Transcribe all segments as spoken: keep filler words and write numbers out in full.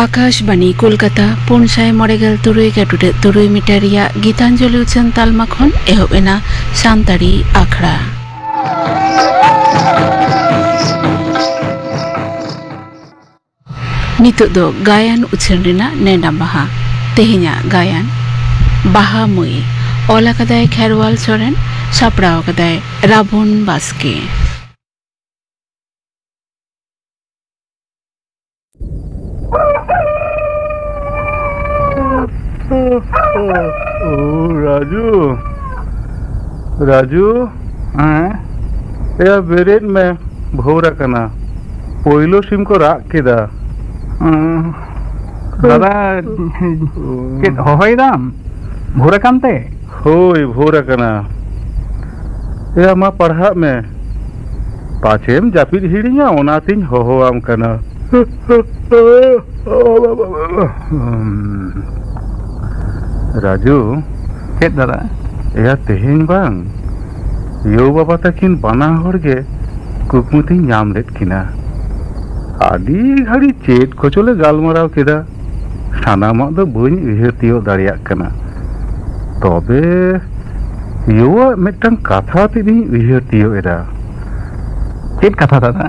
ᱟᱠᱟᱥᱵᱟᱬᱤ ᱠᱳᱞᱠᱟᱛᱟ, ᱯᱩᱱ ᱥᱟᱭ ᱢᱚᱬᱮ ᱜᱮᱞ ᱛᱩᱨᱩᱭ ᱜᱮᱞ ᱛᱩᱨᱩᱭ ᱢᱤᱴᱟᱨ ᱨᱮᱭᱟᱜ ᱜᱤᱛᱟᱧᱡᱚᱞᱤ ᱩᱪᱷᱟᱹᱱ ᱛᱟᱞᱢᱟ ᱠᱷᱚᱱ ᱮᱦᱚᱵ ᱮᱱᱟ ᱥᱟᱱᱛᱟᱲᱤ ᱟᱠᱷᱲᱟ᱾ ᱱᱤᱛᱚᱜ ᱫᱚ ᱜᱟᱭᱟᱱ ᱩᱪᱷᱟᱹᱱ ᱨᱮᱱᱟᱜ ᱱᱮᱰᱟ ᱢᱟᱦᱟ᱾ ᱛᱮᱦᱮᱧᱟᱜ ᱜᱟᱭᱟᱱ ᱵᱟᱦᱟ ᱢᱟᱹᱭ, ᱚᱞ ᱟᱠᱟᱫᱟᱭ ᱠᱷᱮᱨᱣᱟᱞ ᱥᱚᱨᱮᱱ, ᱥᱟᱯᱲᱟᱣ ᱟᱠᱟᱫᱟᱭ ᱨᱟᱵᱚᱱ ᱵᱟᱥᱠᱮ᱾ ᱳ, ᱨᱟᱡᱩ, ᱨᱟᱡᱩ᱾ ᱦᱮᱸ? ᱮᱭᱟ, ᱵᱮᱨᱮᱫ ᱢᱮ, ᱵᱷᱳᱨ ᱟᱠᱟᱱᱟ᱾ ᱯᱳᱭᱞᱳ ᱥᱤᱢ ᱠᱚ ᱨᱟᱜ ᱠᱮᱫᱟ᱾ ᱦᱮᱸ᱾ ᱫᱟᱫᱟ, ᱪᱮᱫ ᱦᱚᱦᱚᱭᱮᱫᱟᱢ? ᱵᱷᱳᱨ ᱟᱠᱟᱱ ᱛᱮ? ᱦᱳᱭ, ᱵᱷᱳᱨ ᱟᱠᱟᱱᱟ᱾ ᱮᱭᱟ, ᱢᱟ ᱯᱟᱲᱦᱟᱜ ᱢᱮ᱾ ᱯᱟᱪᱮᱢ ᱡᱟᱹᱯᱤᱫ ᱦᱤᱲᱤᱧᱟ, ᱚᱱᱟᱛᱤᱧ ᱦᱚᱦᱚᱣᱟᱢ ᱠᱟᱱᱟ᱾ ᱨᱟᱡᱩ᱾ ᱪᱮᱫ ᱫᱟᱫᱟ? ᱮᱭᱟ, ᱛᱮᱦᱮᱧ ᱵᱟᱝ, ᱭᱳ ᱵᱟᱵᱟ ᱛᱟᱹᱠᱤᱱ ᱵᱟᱱᱟ ᱦᱚᱲ ᱜᱮ ᱠᱩᱠᱢᱩ ᱛᱤᱧ ᱧᱟᱢ ᱞᱮᱫ ᱠᱤᱱᱟ᱾ ᱟᱹᱰᱤ ᱜᱷᱟᱹᱲᱤᱡ ᱪᱮᱫ ᱠᱚᱪᱚᱞᱮ ᱜᱟᱞᱢᱟᱨᱟᱣ ᱠᱮᱫᱟ, ᱥᱟᱱᱟᱢᱟᱜ ᱫᱚ ᱵᱟᱹᱧ ᱩᱭᱦᱟᱹᱨ ᱛᱤᱭᱳᱜ ᱫᱟᱲᱮᱭᱟᱜ ᱠᱟᱱᱟ᱾ ᱛᱚᱵᱮ ᱭᱳᱣᱟᱜ ᱢᱤᱫᱴᱟᱝ ᱠᱟᱛᱷᱟ ᱛᱮᱫ ᱤᱧ ᱩᱭᱦᱟᱹᱨ ᱛᱤᱭᱳᱜ ᱮᱫᱟ᱾ ᱪᱮᱫ ᱠᱟᱛᱷᱟ ᱫᱟᱫᱟ?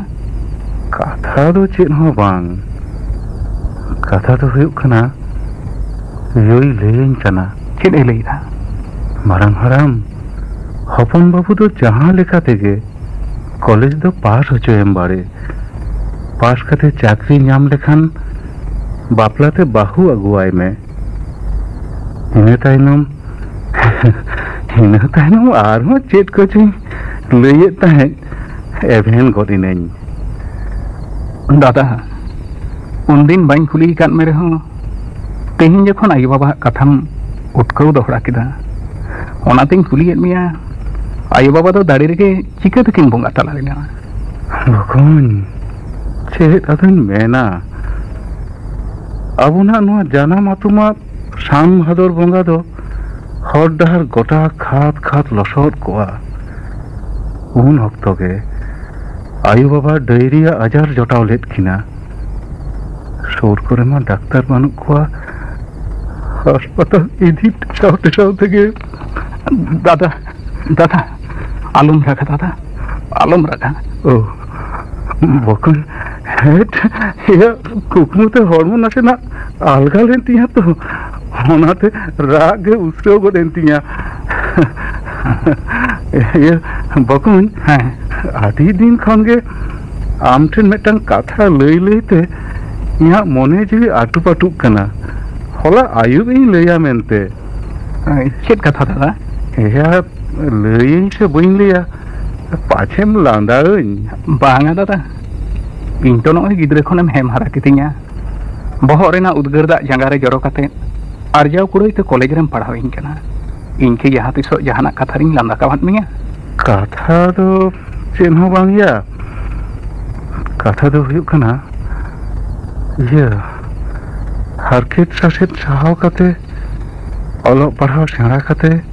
ᱠᱟᱛᱷᱟ ᱫᱚ ᱪᱮᱫ ᱦᱚᱸ ᱵᱟᱝ, ᱠᱟᱛᱷᱟ ᱫᱚ ᱦᱩᱭᱩᱜ ᱠᱟᱱᱟ, ᱭᱳᱭ ᱞᱟᱹᱭᱟᱹᱧ ᱠᱟᱱᱟ᱾ ᱪᱮᱫ ᱮ ᱞᱟᱹᱭᱮᱫᱟ? ᱢᱟᱨᱟᱝ ᱦᱟᱲᱟᱢ, ᱦᱚᱯᱚᱱ ᱵᱟᱹᱵᱩ ᱫᱚ ᱡᱟᱦᱟᱸ ᱞᱮᱠᱟ ᱛᱮᱜᱮ ᱠᱚᱞᱮᱡᱽ ᱫᱚ ᱯᱟᱥ ᱦᱚᱪᱚᱭᱮᱢ ᱵᱟᱲᱮ᱾ ᱯᱟᱥ ᱠᱟᱛᱮ ᱪᱟᱹᱠᱨᱤ ᱧᱟᱢ ᱞᱮᱠᱷᱟᱱ ᱵᱟᱯᱞᱟ ᱛᱮ ᱵᱟᱹᱦᱩ ᱟᱹᱜᱩᱣᱟᱭ ᱢᱮ᱾ ᱤᱱᱟᱹ ᱛᱟᱭᱱᱚᱢ, ᱤᱱᱟᱹ ᱛᱟᱭᱱᱚᱢ ᱟᱨᱦᱚᱸ ᱪᱮᱫ ᱠᱚᱪᱚᱧ ᱞᱟᱹᱭᱮᱫ ᱛᱟᱦᱮᱸᱫ, ᱮᱵᱷᱮᱱ ᱜᱚᱫ ᱤᱱᱟᱹᱧ᱾ ᱫᱟᱫᱟ, ᱩᱱᱫᱤᱱ ᱵᱟᱹᱧ ᱠᱩᱞᱤ ᱟᱠᱟᱫ ᱢᱮ ᱨᱮᱦᱚᱸ, ᱛᱮᱦᱮᱧ ᱡᱚᱠᱷᱚᱱ ᱟᱭᱳᱼᱵᱟᱵᱟᱣᱟᱜ ᱠᱟᱛᱷᱟᱢ ᱩᱴᱠᱟᱹᱣ ᱫᱚᱦᱲᱟ ᱠᱮᱫᱟ, ᱚᱱᱟᱛᱤᱧ ᱠᱩᱞᱤᱭᱮᱫ ᱢᱮᱭᱟ, ᱟᱭᱳᱼᱵᱟᱵᱟ ᱫᱚ ᱫᱟᱲᱮ ᱨᱮᱜᱮ ᱪᱤᱠᱟᱹ ᱛᱮᱠᱤᱱ ᱵᱚᱸᱜᱟ ᱛᱟᱞᱟ ᱞᱮᱱᱟ? ᱵᱚᱠᱚᱧ, ᱪᱮᱫ ᱟᱫᱚᱧ ᱢᱮᱱᱟ? ᱟᱵᱚᱱᱟᱜ ᱱᱚᱣᱟ ᱡᱟᱱᱟᱢ ᱟᱹᱛᱩ ᱢᱟ ᱥᱟᱱ ᱵᱷᱟᱫᱚᱨ ᱵᱚᱸᱜᱟ ᱫᱚ ᱦᱚᱨ ᱰᱟᱦᱟᱨ ᱜᱚᱴᱟ ᱠᱷᱟᱫᱽ ᱠᱷᱟᱫᱽ ᱞᱚᱥᱚᱫ ᱠᱚᱜᱼᱟ᱾ ᱩᱱ ᱚᱠᱛᱚ ᱜᱮ ᱟᱭᱳ ᱵᱟᱵᱟ ᱰᱟᱭᱨᱤᱭᱟ ᱟᱡᱟᱨ ᱡᱚᱴᱟᱣ ᱞᱮᱫ ᱠᱤᱱᱟ᱾ ᱥᱩᱨ ᱠᱚᱨᱮ ᱢᱟ ᱰᱟᱠᱛᱟᱨ ᱵᱟᱹᱱᱩᱜ ᱠᱚᱣᱟ᱾ ᱦᱟᱥᱯᱟᱛᱟᱞ ᱤᱫᱤ ᱥᱟᱶᱛᱮ ᱥᱟᱶᱛᱮ ᱜᱮ᱾ ᱫᱟᱫᱟ, ᱫᱟᱫᱟ, ᱟᱞᱚᱢ ᱨᱟᱜᱟ ᱫᱟᱫᱟ, ᱟᱞᱚᱢ ᱨᱟᱜᱟ᱾ ᱳ, ᱵᱚᱠᱚᱧ, ᱦᱮᱸᱴ, ᱤᱭᱟᱹ, ᱠᱩᱠᱢᱩ ᱛᱮ ᱦᱚᱲᱢᱚ ᱱᱟᱥᱮᱱᱟᱜ ᱟᱞᱜᱟ ᱞᱮᱱ ᱛᱤᱧᱟᱹ ᱛᱚ, ᱚᱱᱟᱛᱮ ᱨᱟᱜ ᱜᱮ ᱩᱥᱨᱟᱹᱣ ᱜᱚᱫ ᱮᱱ ᱛᱤᱧᱟᱹ᱾ ᱤᱭᱟᱹ, ᱵᱚᱠᱚᱧ, ᱦᱮᱸ᱾ ᱟᱹᱰᱤ ᱫᱤᱱ ᱠᱷᱚᱱ ᱜᱮ ᱟᱢ ᱴᱷᱮᱱ ᱢᱤᱫᱴᱟᱝ ᱠᱟᱛᱷᱟ ᱞᱟᱹᱭ ᱞᱟᱹᱭ ᱛᱮ ᱤᱧᱟᱹᱜ ᱢᱚᱱᱮ ᱡᱤᱣᱤ ᱟᱹᱴᱩ ᱯᱟᱹᱴᱩᱜ ᱠᱟᱱᱟ᱾ ᱦᱚᱞᱟ ᱟᱹᱭᱩᱵ ᱤᱧ ᱞᱟᱹᱭᱟ ᱢᱮᱱᱛᱮ᱾ ᱪᱮᱫ ᱠᱟᱛᱷᱟ ᱫᱟᱫᱟ? ᱮᱭᱟ, ᱞᱟᱹᱭᱟᱹᱧ ᱥᱮ ᱵᱟᱹᱧ ᱞᱟᱹᱭᱟ, ᱯᱟᱪᱷᱮᱢ ᱞᱟᱸᱫᱟᱣᱟᱹᱧ᱾ ᱵᱟᱝᱟ ᱫᱟᱫᱟ, ᱤᱧ ᱛᱚ ᱱᱚᱜᱼᱚᱭ ᱜᱤᱫᱽᱨᱟᱹ ᱠᱷᱚᱱᱮᱢ ᱦᱮᱢ ᱦᱟᱨᱟ ᱠᱤᱫᱤᱧᱟ᱾ ᱵᱚᱦᱚᱜ ᱨᱮᱱᱟᱜ ᱩᱫᱽᱜᱟᱹᱨ ᱫᱟᱜ ᱡᱟᱸᱜᱟ ᱨᱮ ᱡᱚᱨᱚ ᱠᱟᱛᱮ ᱟᱨᱡᱟᱣ ᱠᱩᱲᱟᱹᱭ ᱛᱮ ᱠᱚᱞᱮᱡᱽ ᱨᱮᱢ ᱯᱟᱲᱦᱟᱣᱤᱧ ᱠᱟᱱᱟ᱾ ᱤᱧ ᱠᱤ ᱡᱟᱦᱟᱸ ᱛᱤᱥᱚᱜ ᱡᱟᱦᱟᱱᱟᱜ ᱠᱟᱛᱷᱟ ᱨᱤᱧ ᱞᱟᱸᱫᱟ ᱠᱟᱣᱟᱫ ᱢᱮᱭᱟ? ᱠᱟᱛᱷᱟ ᱫᱚ ᱪᱮᱫ ᱦᱚᱸ ᱵᱟᱝ ᱭᱟ᱾ ᱠᱟᱛᱷᱟ ᱫᱚ ᱦᱩᱭᱩᱜ ᱠᱟᱱᱟ, ᱤᱭᱟᱹ, ᱦᱟᱨᱠᱮᱛ ᱥᱟᱥᱮᱛ ᱥᱟᱦᱟᱣ ᱠᱟᱛᱮ ᱚᱞᱚᱜ ᱯᱟᱲᱦᱟᱣ ᱥᱮᱬᱟ ᱠᱟᱛᱮ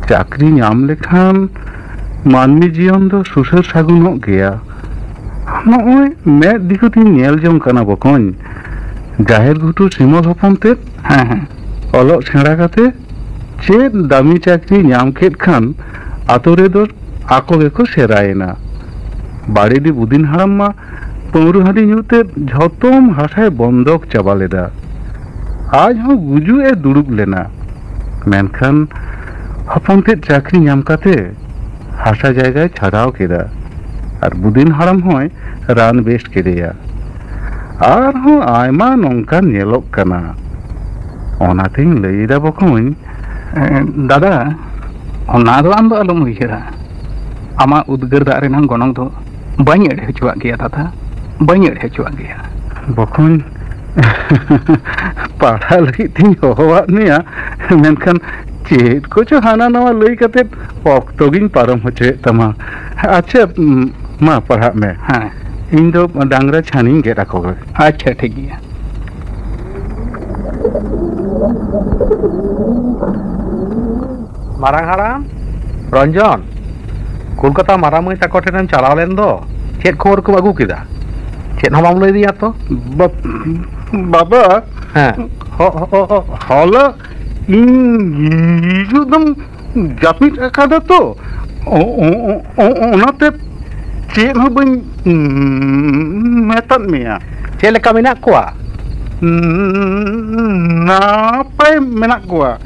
ᱪᱟᱹᱠᱨᱤ ᱧᱟᱢ ᱞᱮᱠᱷᱟᱱ ᱢᱟᱹᱱᱢᱤ ᱡᱤᱭᱚᱱ ᱫᱚ ᱥᱩᱥᱟᱹᱨ ᱥᱟᱹᱜᱩᱱᱚᱜ ᱜᱮᱭᱟ᱾ ᱱᱚᱜᱼᱚᱭ ᱢᱮᱫ ᱫᱤᱠᱩᱛᱤᱧ ᱧᱮᱞ ᱡᱚᱝ ᱠᱟᱱᱟ ᱵᱚᱠᱚᱧ, ᱡᱟᱦᱮᱨ ᱜᱷᱩᱴᱩ ᱥᱤᱢᱚᱞ ᱦᱚᱯᱚᱱ ᱛᱮᱫ᱾ ᱦᱮᱸ, ᱦᱮᱸ᱾ ᱚᱞᱚᱜ ᱥᱮᱬᱟ ᱠᱟᱛᱮ ᱪᱮᱫ ᱫᱟᱢᱤ ᱪᱟᱹᱠᱨᱤ ᱧᱟᱢ ᱠᱮᱫ ᱠᱷᱟᱱ ᱟᱛᱳ ᱨᱮᱫᱚ ᱟᱠᱚ ᱜᱮᱠᱚ ᱥᱮᱨᱟᱭᱮᱱᱟ᱾ ᱵᱟᱲᱮᱰᱤ ᱵᱩᱫᱤᱱ ᱦᱟᱲᱟᱢ ᱢᱟ ᱯᱟᱹᱣᱨᱟᱹ ᱦᱟᱺᱰᱤ ᱧᱩ ᱛᱮ ᱡᱷᱚᱛᱚᱢ ᱦᱟᱥᱟᱭ ᱵᱚᱱᱫᱚᱠ ᱪᱟᱵᱟ ᱞᱮᱫᱟ᱾ ᱟᱡ ᱦᱚᱸ ᱜᱩᱡᱩᱜ ᱮ ᱫᱩᱲᱩᱵ ᱞᱮᱱᱟ᱾ ᱢᱮᱱᱠᱷᱟᱱ ᱦᱚᱯᱚᱱ ᱛᱮᱫ ᱪᱟᱹᱠᱨᱤ ᱧᱟᱢ ᱠᱟᱛᱮ ᱦᱟᱥᱟ ᱡᱟᱭᱜᱟᱭ ᱪᱷᱟᱰᱟᱣ ᱠᱮᱫᱟ ᱟᱨ ᱵᱩᱫᱤᱱ ᱦᱟᱲᱟᱢ ᱦᱚᱸᱭ ᱨᱟᱱ ᱵᱮᱥ ᱠᱮᱫᱮᱭᱟ᱾ ᱟᱨᱦᱚᱸ ᱟᱭᱢᱟ ᱱᱚᱝᱠᱟᱱ ᱧᱮᱞᱚᱜ ᱠᱟᱱᱟ᱾ ᱚᱱᱟᱛᱮᱧ ᱞᱟᱹᱭ ᱮᱫᱟ ᱵᱚᱠᱚᱧ᱾ ᱮ, ᱫᱟᱫᱟ, ᱚᱱᱟ ᱫᱚ ᱟᱢ ᱫᱚ ᱟᱞᱚᱢ ᱩᱭᱦᱟᱹᱨᱟ᱾ ᱟᱢᱟᱜ ᱩᱫᱽᱜᱟᱹᱨ ᱫᱟᱜ ᱨᱮᱱᱟᱜ ᱜᱚᱱᱚᱝ ᱫᱚ ᱵᱟᱹᱧ ᱮᱲᱮ ᱦᱚᱪᱚᱣᱟᱜ ᱜᱮᱭᱟ ᱫᱟᱫᱟ, ᱵᱟᱹᱧ ᱮᱲᱮ ᱦᱚᱪᱚᱣᱟᱜ ᱜᱮᱭᱟ᱾ ᱵᱚᱠᱚᱧ, ᱯᱟᱲᱦᱟᱜ ᱞᱟᱹᱜᱤᱫ ᱛᱤᱧ ᱦᱚᱦᱚᱣᱟᱫ ᱢᱮᱭᱟ, ᱢᱮᱱᱠᱷᱟᱱ ᱪᱮᱫ ᱠᱚᱪᱚ ᱦᱟᱱᱟ ᱱᱟᱣᱟ ᱞᱟᱹᱭ ᱠᱟᱛᱮᱫ ᱚᱠᱛᱚ ᱜᱤᱧ ᱯᱟᱨᱚᱢ ᱦᱚᱪᱚᱭᱮᱫ ᱛᱟᱢᱟ᱾ ᱟᱪᱪᱷᱟ, ᱩᱢ, ᱢᱟ ᱯᱟᱲᱦᱟᱜ ᱢᱮ᱾ ᱦᱮᱸ᱾ ᱤᱧ ᱫᱚ ᱰᱟᱝᱨᱟ ᱪᱷᱟᱱᱤᱧ ᱜᱮᱫ ᱟᱠᱚ ᱜᱮ᱾ ᱟᱪᱪᱷᱟ, ᱴᱷᱤᱠ ᱜᱮᱭᱟ᱾ ᱢᱟᱨᱟᱝ ᱦᱟᱲᱟᱢ, ᱨᱚᱧᱡᱚᱱ, ᱠᱳᱞᱠᱟᱛᱟ ᱢᱟᱨᱟᱝ ᱢᱟᱹᱭ ᱛᱟᱠᱚ ᱴᱷᱮᱱᱮᱢ ᱪᱟᱞᱟᱣ ᱞᱮᱱ ᱫᱚ, ᱪᱮᱫ ᱠᱷᱚᱵᱚᱨ ᱠᱚᱢ ᱟᱹᱜᱩ ᱠᱮᱫᱟ? ᱪᱮᱫ ᱦᱚᱸ ᱵᱟᱢ ᱞᱟᱹᱭ ᱫᱤᱧᱟ ᱛᱚ? ᱵᱟ-, ᱵᱟᱵᱟ, ᱦᱮᱸ᱾ ᱦᱚ-, ᱦᱚ-, ᱦᱚ-, ᱦᱚᱞᱟ ᱤᱧ ᱦᱤᱡᱩᱜ ᱫᱚᱢ ᱡᱟᱹᱯᱤᱫ ᱟᱠᱟᱫᱟ ᱛᱚ, ᱚ-, ᱚ-, ᱚ-, ᱚ-, ᱚᱱᱟᱛᱮ ᱪᱮᱫ ᱦᱚᱸ ᱵᱟᱹᱧ, ᱩᱸ, ᱢᱮᱛᱟᱫ ᱢᱮᱭᱟ᱾ ᱪᱮᱫ ᱞᱮᱠᱟ ᱢᱮᱱᱟᱜ ᱠᱚᱣᱟ? ᱩᱸ, ᱱᱟᱯᱟᱭ ᱢᱮᱱᱟᱜ ᱠᱚᱣᱟ᱾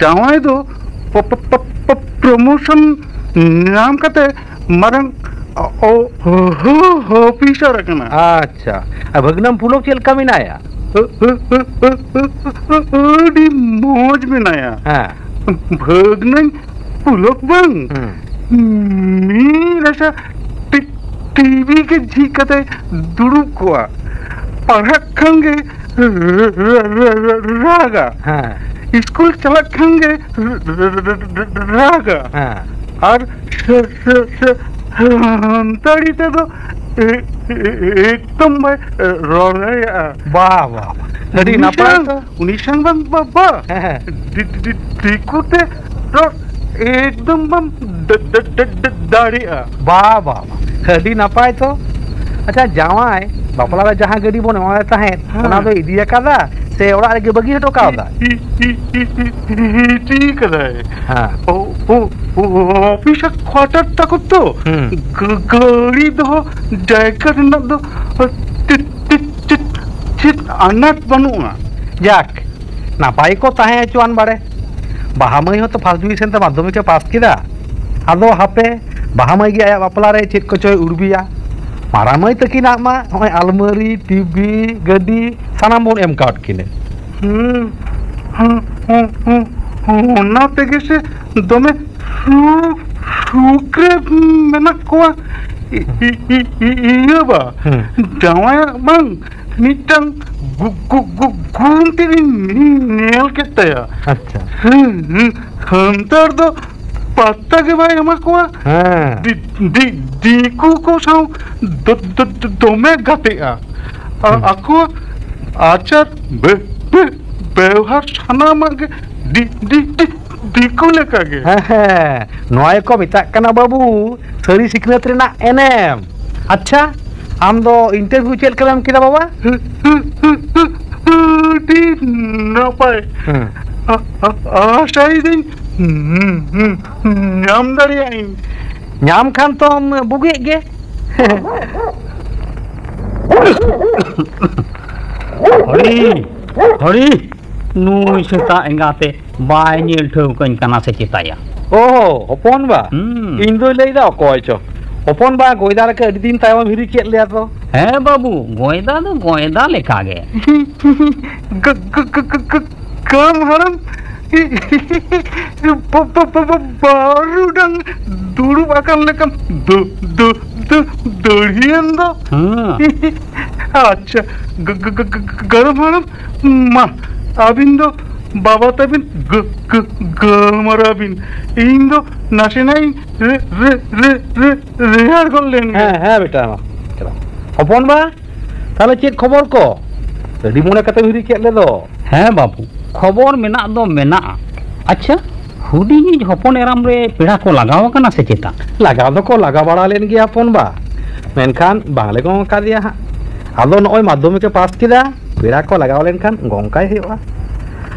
ᱡᱟᱶᱟᱭ ᱫᱚ ᱯ-, ᱯ-, ᱯ-, ᱯ-, ᱯᱨᱳᱢᱳᱥᱚᱱ ᱧᱟᱢ ᱠᱟᱛᱮ ᱢᱟᱨᱟᱝ ᱚ-, ᱚ-, ᱚ-, ᱚᱯᱷᱤᱥᱟᱨ ᱟᱠᱟᱱᱟ᱾ ᱟᱪᱪᱷᱟ, ᱟᱨ ᱵᱷᱟᱹᱜᱽᱱᱟᱢ ᱯᱩᱞᱚᱠ ᱪᱮᱫ ᱞᱮᱠᱟ ᱢᱮᱱᱟᱭᱟ? ᱟᱹᱰᱤ ᱢᱚᱡᱽ ᱢᱮᱱᱟᱭᱟ᱾ ᱦᱮᱸ᱾ ᱵᱷᱟᱹᱜᱽᱱᱟᱹᱧ ᱯᱩᱞᱚᱠ ᱵᱟᱝ, ᱦᱩᱸ᱾ ᱢᱤᱫ ᱟᱥᱟ ᱴᱤ-, ᱴᱤᱵᱷᱤ ᱜᱮ ᱡᱷᱤᱡ ᱠᱟᱛᱮ ᱫᱩᱲᱩᱵ ᱠᱚᱜᱼᱟ᱾ ᱯᱟᱲᱦᱟᱜ ᱠᱷᱟᱱ ᱜᱮ ᱨᱟᱜᱟ᱾ ᱦᱮᱸ᱾ ᱤᱥᱠᱩᱞ ᱪᱟᱞᱟᱜ ᱠᱷᱟᱱ ᱜᱮ ᱨᱟᱜᱟ᱾ ᱦᱮᱸ᱾ ᱟᱨ ᱥᱟᱱᱛᱟᱲᱤ ᱛᱮᱫᱚ ᱮ-, ᱮ-, ᱮ-, ᱮᱠᱫᱚᱢ ᱵᱟᱭ ᱨᱚᱲ ᱫᱟᱲᱮᱭᱟᱜᱼᱟ᱾ ᱵᱟ, ᱵᱟ, ᱵᱟ᱾ ᱟᱹᱰᱤ ᱩᱱᱤ ᱱᱟᱯᱟᱭ ᱥᱟᱝ, ᱛᱚ᱾ ᱩᱱᱤ ᱥᱟᱝ ᱵᱟᱝ ᱵᱟᱵᱟ, ᱦᱮᱸ, ᱦᱮᱸ᱾ ᱫᱤ-, ᱫᱤ-, ᱫᱤᱠᱩ ᱛᱮ ᱨᱚᱲ ᱮᱠᱫᱚᱢ ᱵᱟᱢ ᱫᱟ-, ᱫᱟ-, ᱫᱟ-, ᱫᱟ-, ᱫᱟᱲᱮᱭᱟᱜᱼᱟ᱾ ᱵᱟ, ᱵᱟ, ᱵᱟ᱾ ᱟᱹᱰᱤ ᱱᱟᱯᱟᱭ ᱛᱚ᱾ ᱟᱪᱪᱷᱟ, ᱡᱟᱶᱟᱭ ᱵᱟᱯᱞᱟ ᱨᱮ ᱡᱟᱦᱟᱸ ᱜᱟᱹᱰᱤ ᱵᱚᱱ ᱮᱢᱟᱣᱟᱭ ᱛᱟᱦᱮᱸᱫ, ᱦᱮᱸ᱾ ᱚᱱᱟ ᱫᱚ ᱤᱫᱤ ᱟᱠᱟᱫᱟ ᱥᱮ ᱚᱲᱟᱜ ᱨᱮᱜᱮ ᱵᱟᱹᱜᱤ ᱦᱚᱴᱚ ᱠᱟᱣᱫᱟ? E-, E-, E-, E-, E-, ᱤᱫᱤ ᱠᱟᱫᱟᱭ᱾ ᱦᱮᱸ᱾ ᱚ, ᱚ, ᱚ, ᱚᱯᱷᱤᱥᱟᱨ ᱠᱣᱟᱴᱟᱨ ᱛᱟᱠᱚ ᱛᱚ᱾ ᱦᱩᱸ᱾ ᱜᱟ-, ᱜᱟᱹᱲᱤ ᱫᱚᱦᱚ ᱡᱟᱭᱜᱟ ᱨᱮᱱᱟᱜ ᱫᱚ ᱪᱮᱫ, ᱪᱮᱫ, ᱪᱮᱫ, ᱪᱮᱫ ᱟᱱᱟᱴ ᱵᱟᱹᱱᱩᱜᱼᱟ᱾ ᱡᱟᱠ, ᱱᱟᱯᱟᱭ ᱠᱚ ᱛᱟᱦᱮᱸ ᱦᱚᱪᱚᱣᱟᱱ ᱵᱟᱲᱮ᱾ ᱵᱟᱦᱟ ᱢᱟᱹᱭ ᱦᱚᱸᱛᱚ ᱯᱷᱟᱥᱴ ᱰᱤᱵᱷᱤᱥᱚᱱ ᱛᱮ ᱢᱟᱫᱽᱫᱷᱚᱢᱤᱠ ᱮ ᱯᱟᱥ ᱠᱮᱫᱟ᱾ ᱟᱫᱚ ᱦᱟᱯᱮ, ᱵᱟᱦᱟ ᱢᱟᱹᱭ ᱜᱮ ᱟᱭᱟᱜ ᱵᱟᱯᱞᱟ ᱨᱮ ᱪᱮᱫ ᱠᱚᱪᱚᱭ ᱩᱨᱵᱤᱭᱟ᱾ ᱢᱟᱨᱟᱝ ᱢᱟᱹᱭ ᱛᱟᱹᱠᱤᱱᱟᱜ ᱢᱟ ᱱᱚᱜᱼᱚᱭ ᱟᱞᱢᱟᱹᱨᱤ, ᱴᱤᱵᱷᱤ, ᱜᱟᱹᱰᱤ ᱥᱟᱱᱟᱢ ᱵᱚᱱ ᱮᱢ ᱠᱟᱣᱟᱫ ᱠᱤᱱᱟᱹ᱾ ᱦᱩᱸ, ᱦᱩᱸ, ᱦᱩᱸ, ᱦᱩᱸ, ᱦᱩᱸ, ᱚᱱᱟ ᱛᱮᱜᱮ ᱥᱮ ᱫᱚᱢᱮ ᱥᱩᱠ, ᱥᱩᱠ ᱨᱮ ᱢᱮᱱᱟᱜ ᱠᱚᱣᱟ᱾ ᱤ-, ᱤ-, ᱤ-, ᱤ-, ᱤᱭᱟᱹ ᱵᱟ, ᱦᱩᱸ᱾ ᱡᱟᱶᱟᱭᱟᱜ ᱵᱟᱝ, ᱢᱤᱫᱴᱟᱝ ᱜᱩ-, ᱜᱩ-, ᱜᱩ-, ᱜᱩᱱ ᱛᱮᱫ ᱤᱧ ᱧᱮᱞ ᱠᱮᱫ ᱛᱟᱭᱟ᱾ ᱟᱪᱪᱷᱟ᱾ ᱦᱩᱸ, ᱦᱩᱸ, ᱥᱟᱱᱛᱟᱲ ᱫᱚ ᱯᱟᱛᱛᱟ ᱜᱮ ᱵᱟᱭ ᱮᱢᱟ ᱠᱚᱣᱟ᱾ ᱦᱮᱸ᱾ ᱫᱤ-, ᱫᱤ-, ᱫᱤᱠᱩ ᱠᱚ ᱥᱟᱶ ᱫᱚ-, ᱫᱚ-, ᱫᱚ-, ᱫᱚᱢᱮ ᱜᱟᱛᱮᱜᱼᱟ᱾ ᱟ-, ᱦᱩᱸ᱾ ᱟᱠᱚᱣᱟᱜ ᱟᱪᱟᱨ ᱵᱮ-, ᱵᱮ-, ᱵᱮᱣᱦᱟᱨ ᱥᱟᱱᱟᱢᱟᱜ ᱜᱮ ᱰᱤ-, ᱰᱤ-, ᱰᱤ-, ᱫᱤᱠᱩ ᱞᱮᱠᱟᱜᱮ᱾ ᱦᱮᱸ, ᱦᱮᱸ, ᱱᱚᱣᱟ ᱜᱮᱠᱚ ᱢᱮᱛᱟᱜ ᱠᱟᱱᱟ ᱵᱟᱹᱵᱩ, ᱥᱟᱹᱨᱤ ᱥᱤᱠᱷᱱᱟᱹᱛ ᱨᱮᱱᱟᱜ ᱮᱱᱮᱢ᱾ ᱟᱪᱪᱷᱟ, ᱟᱢ ᱫᱚ ᱤᱱᱴᱟᱨᱵᱷᱤᱭᱩ ᱪᱮᱫ ᱞᱮᱠᱟᱢ ᱮᱢ ᱠᱮᱫᱟ ᱵᱟᱵᱟ? ᱟᱹᱰᱤ ᱱᱟᱯᱟᱭ᱾ ᱦᱮᱸ᱾ ᱟ-, ᱟ-, ᱟᱥᱟᱭᱤᱫᱟᱹᱧ, ᱦᱩᱸ, ᱦᱩᱸ, ᱧᱟᱢ ᱫᱟᱲᱮᱭᱟᱜ ᱟᱹᱧ᱾ ᱧᱟᱢ ᱠᱷᱟᱱ ᱛᱚᱢ ᱵᱩᱜᱤᱜ ᱜᱮ᱾ ᱦᱚᱲᱤ, ᱦᱚᱲᱤ, ᱱᱩᱭ ᱥᱮᱛᱟ ᱮᱸᱜᱟᱛᱮ ᱵᱟᱭ ᱧᱮᱞ ᱴᱷᱟᱹᱣᱠᱟᱹᱧ ᱠᱟᱱᱟ ᱥᱮ ᱪᱮᱛᱟᱭᱟ? ᱚ, ᱦᱚᱯᱚᱱ ᱵᱟ? ᱦᱩᱸ᱾ ᱤᱧ ᱫᱚᱧ ᱞᱟᱹᱭᱫᱟ ᱚᱠᱚᱭ ᱪᱚ᱾ ᱦᱚᱯᱚᱱ ᱵᱟ, ᱜᱚᱭᱫᱟ ᱞᱮᱠᱟ ᱟᱹᱰᱤ ᱫᱤᱱ ᱛᱟᱭᱚᱢ ᱦᱤᱨᱤ ᱠᱮᱫ ᱞᱮᱭᱟ ᱛᱚ᱾ ᱦᱮᱸ ᱵᱟᱹᱵᱩ, ᱜᱚᱭᱫᱟ ᱫᱚ ᱜᱚᱭᱫᱟ ᱞᱮᱠᱟᱜᱮ᱾ ᱜ-, ᱜ-, ᱜ-, ᱜ-, ᱜ-, ᱜᱟᱢ ᱦᱟᱲᱟᱢ, ᱵᱟ-, ᱵᱟ-, ᱵᱟ-, ᱵᱟ-, ᱵᱟᱹᱨᱩᱰᱟᱝ ᱫᱩᱲᱩᱵ ᱟᱠᱟᱱ ᱞᱮᱠᱟᱢ ᱫᱩ-, ᱫᱩ-, ᱫᱩ-, ᱫᱟᱹᱲᱦᱤᱭᱮᱱ ᱫᱚ᱾ ᱦᱮᱸ᱾ ᱟᱪᱪᱷᱟ, ᱜ-, ᱜ-, ᱜ-, ᱜ-, ᱜᱟᱲᱚᱢ ᱦᱟᱲᱟᱢ, ᱢᱟ, ᱟᱹᱵᱤᱱ ᱫᱚ ᱵᱟᱵᱟ ᱛᱟᱹᱵᱤᱱ ᱜ-, ᱜ-, ᱜᱟᱞᱢᱟᱨᱟᱣ ᱵᱤᱱ᱾ ᱤᱧ ᱫᱚ ᱱᱟᱥᱮᱱᱟᱜ ᱤᱧ ᱨᱮ-, ᱨᱮ-, ᱨᱮ-, ᱨᱮ-, ᱨᱮᱭᱟᱲ ᱜᱚᱫ ᱞᱮᱱ ᱜᱮ᱾ ᱦᱮᱸ, ᱦᱮᱸ, ᱵᱮᱴᱟ, ᱢᱟ᱾ ᱪᱟᱞᱟᱜ᱾ ᱦᱚᱯᱚᱱ ᱵᱟ, ᱛᱟᱦᱞᱮ ᱪᱮᱫ ᱠᱷᱚᱵᱚᱨ ᱠᱚ? ᱟᱹᱰᱤ ᱢᱚᱱᱮ ᱠᱟᱛᱮᱢ ᱦᱤᱨᱤ ᱠᱮᱫ ᱞᱮᱫᱚ᱾ ᱦᱮᱸ ᱵᱟᱹᱵᱩ, ᱠᱷᱚᱵᱚᱨ ᱢᱮᱱᱟᱜ ᱫᱚ ᱢᱮᱱᱟᱜᱼᱟ᱾ ᱟᱪᱪᱷᱟ, ᱦᱩᱰᱤᱧᱤᱡ ᱦᱚᱯᱚᱱ ᱮᱨᱟᱢ ᱨᱮ ᱯᱮᱲᱟ ᱠᱚ ᱞᱟᱜᱟᱣ ᱟᱠᱟᱱᱟ ᱥᱮ ᱪᱮᱛᱟ? ᱞᱟᱜᱟᱣ ᱫᱚᱠᱚ ᱞᱟᱜᱟᱣ ᱵᱟᱲᱟ ᱞᱮᱱ ᱜᱮᱭᱟ ᱦᱚᱯᱚᱱ ᱵᱟ, ᱢᱮᱱᱠᱷᱟᱱ ᱵᱟᱝᱞᱮ ᱜᱚᱝ ᱟᱠᱟᱫᱮᱭᱟ ᱦᱟᱸᱜ᱾ ᱟᱫᱚ ᱱᱚᱜᱼᱚᱭ ᱢᱟᱫᱽᱫᱷᱚᱢᱤᱠ ᱮ ᱯᱟᱥ ᱠᱮᱫᱟ, ᱯᱮᱲᱟ ᱠᱚ ᱞᱟᱜᱟᱣ ᱞᱮᱱᱠᱷᱟᱱ ᱜᱚᱝ ᱠᱟᱭ ᱦᱩᱭᱩᱜᱼᱟ᱾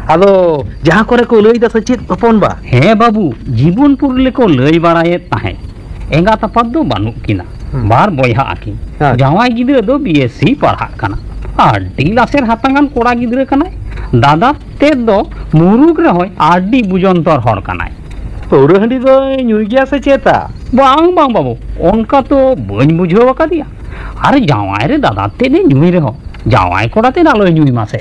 ᱟᱫᱚ ᱡᱟᱦᱟᱸ ᱠᱚᱨᱮ ᱠᱚ ᱞᱟᱹᱭ ᱫᱟ ᱥᱮ ᱪᱮᱫ ᱦᱚᱯᱚᱱ ᱵᱟ? ᱦᱮᱸ ᱵᱟᱹᱵᱩ, ᱡᱤᱵᱚᱱᱯᱩᱨ ᱨᱮᱠᱚ ᱞᱟᱹᱭ ᱵᱟᱲᱟᱭᱮᱫ ᱛᱟᱦᱮᱸᱫ᱾ ᱮᱸᱜᱟᱛ ᱟᱯᱟᱛ ᱫᱚ ᱵᱟᱹᱱᱩᱜ ᱠᱤᱱᱟ, ᱦᱩᱸ᱾ ᱵᱟᱨ ᱵᱚᱭᱦᱟ ᱟᱹᱠᱤᱱ᱾ ᱟᱪᱪᱷᱟ᱾ ᱡᱟᱶᱟᱭ ᱜᱤᱫᱽᱨᱟᱹ ᱫᱚ ᱵᱤ ᱮᱥ ᱥᱤ ᱯᱟᱲᱦᱟᱜ ᱠᱟᱱᱟ᱾ ᱟᱹᱰᱤ ᱞᱟᱥᱮᱨ ᱦᱟᱛᱟᱝᱟᱱ ᱠᱚᱲᱟ ᱜᱤᱫᱽᱨᱟᱹ ᱠᱟᱱᱟᱭ᱾ ᱫᱟᱫᱟ ᱛᱮᱫ ᱫᱚ ᱢᱩᱨᱩᱠ ᱨᱮᱦᱚᱸᱭ ᱟᱹᱰᱤ ᱵᱩᱡᱚᱱᱛᱚᱨ ᱦᱚᱲ ᱠᱟᱱᱟᱭ᱾ ᱯᱟᱹᱣᱨᱟᱹ ᱦᱟᱺᱰᱤ ᱫᱚᱭ ᱧᱩᱭ ᱜᱮᱭᱟ ᱥᱮ ᱪᱮᱛᱟ? ᱵᱟᱝ, ᱵᱟᱝ ᱵᱟᱹᱵᱩ, ᱚᱱᱠᱟ ᱛᱚ ᱵᱟᱹᱧ ᱵᱩᱡᱷᱟᱹᱣ ᱟᱠᱟᱫᱮᱭᱟ᱾ ᱟᱨ ᱡᱟᱶᱟᱭ ᱨᱮ ᱫᱟᱫᱟ ᱛᱮᱫ ᱮ ᱧᱩᱭ ᱨᱮᱦᱚᱸ, ᱡᱟᱶᱟᱭ ᱠᱚᱲᱟ ᱛᱮᱫ ᱟᱞᱚᱭ ᱧᱩᱭ ᱢᱟᱥᱮ᱾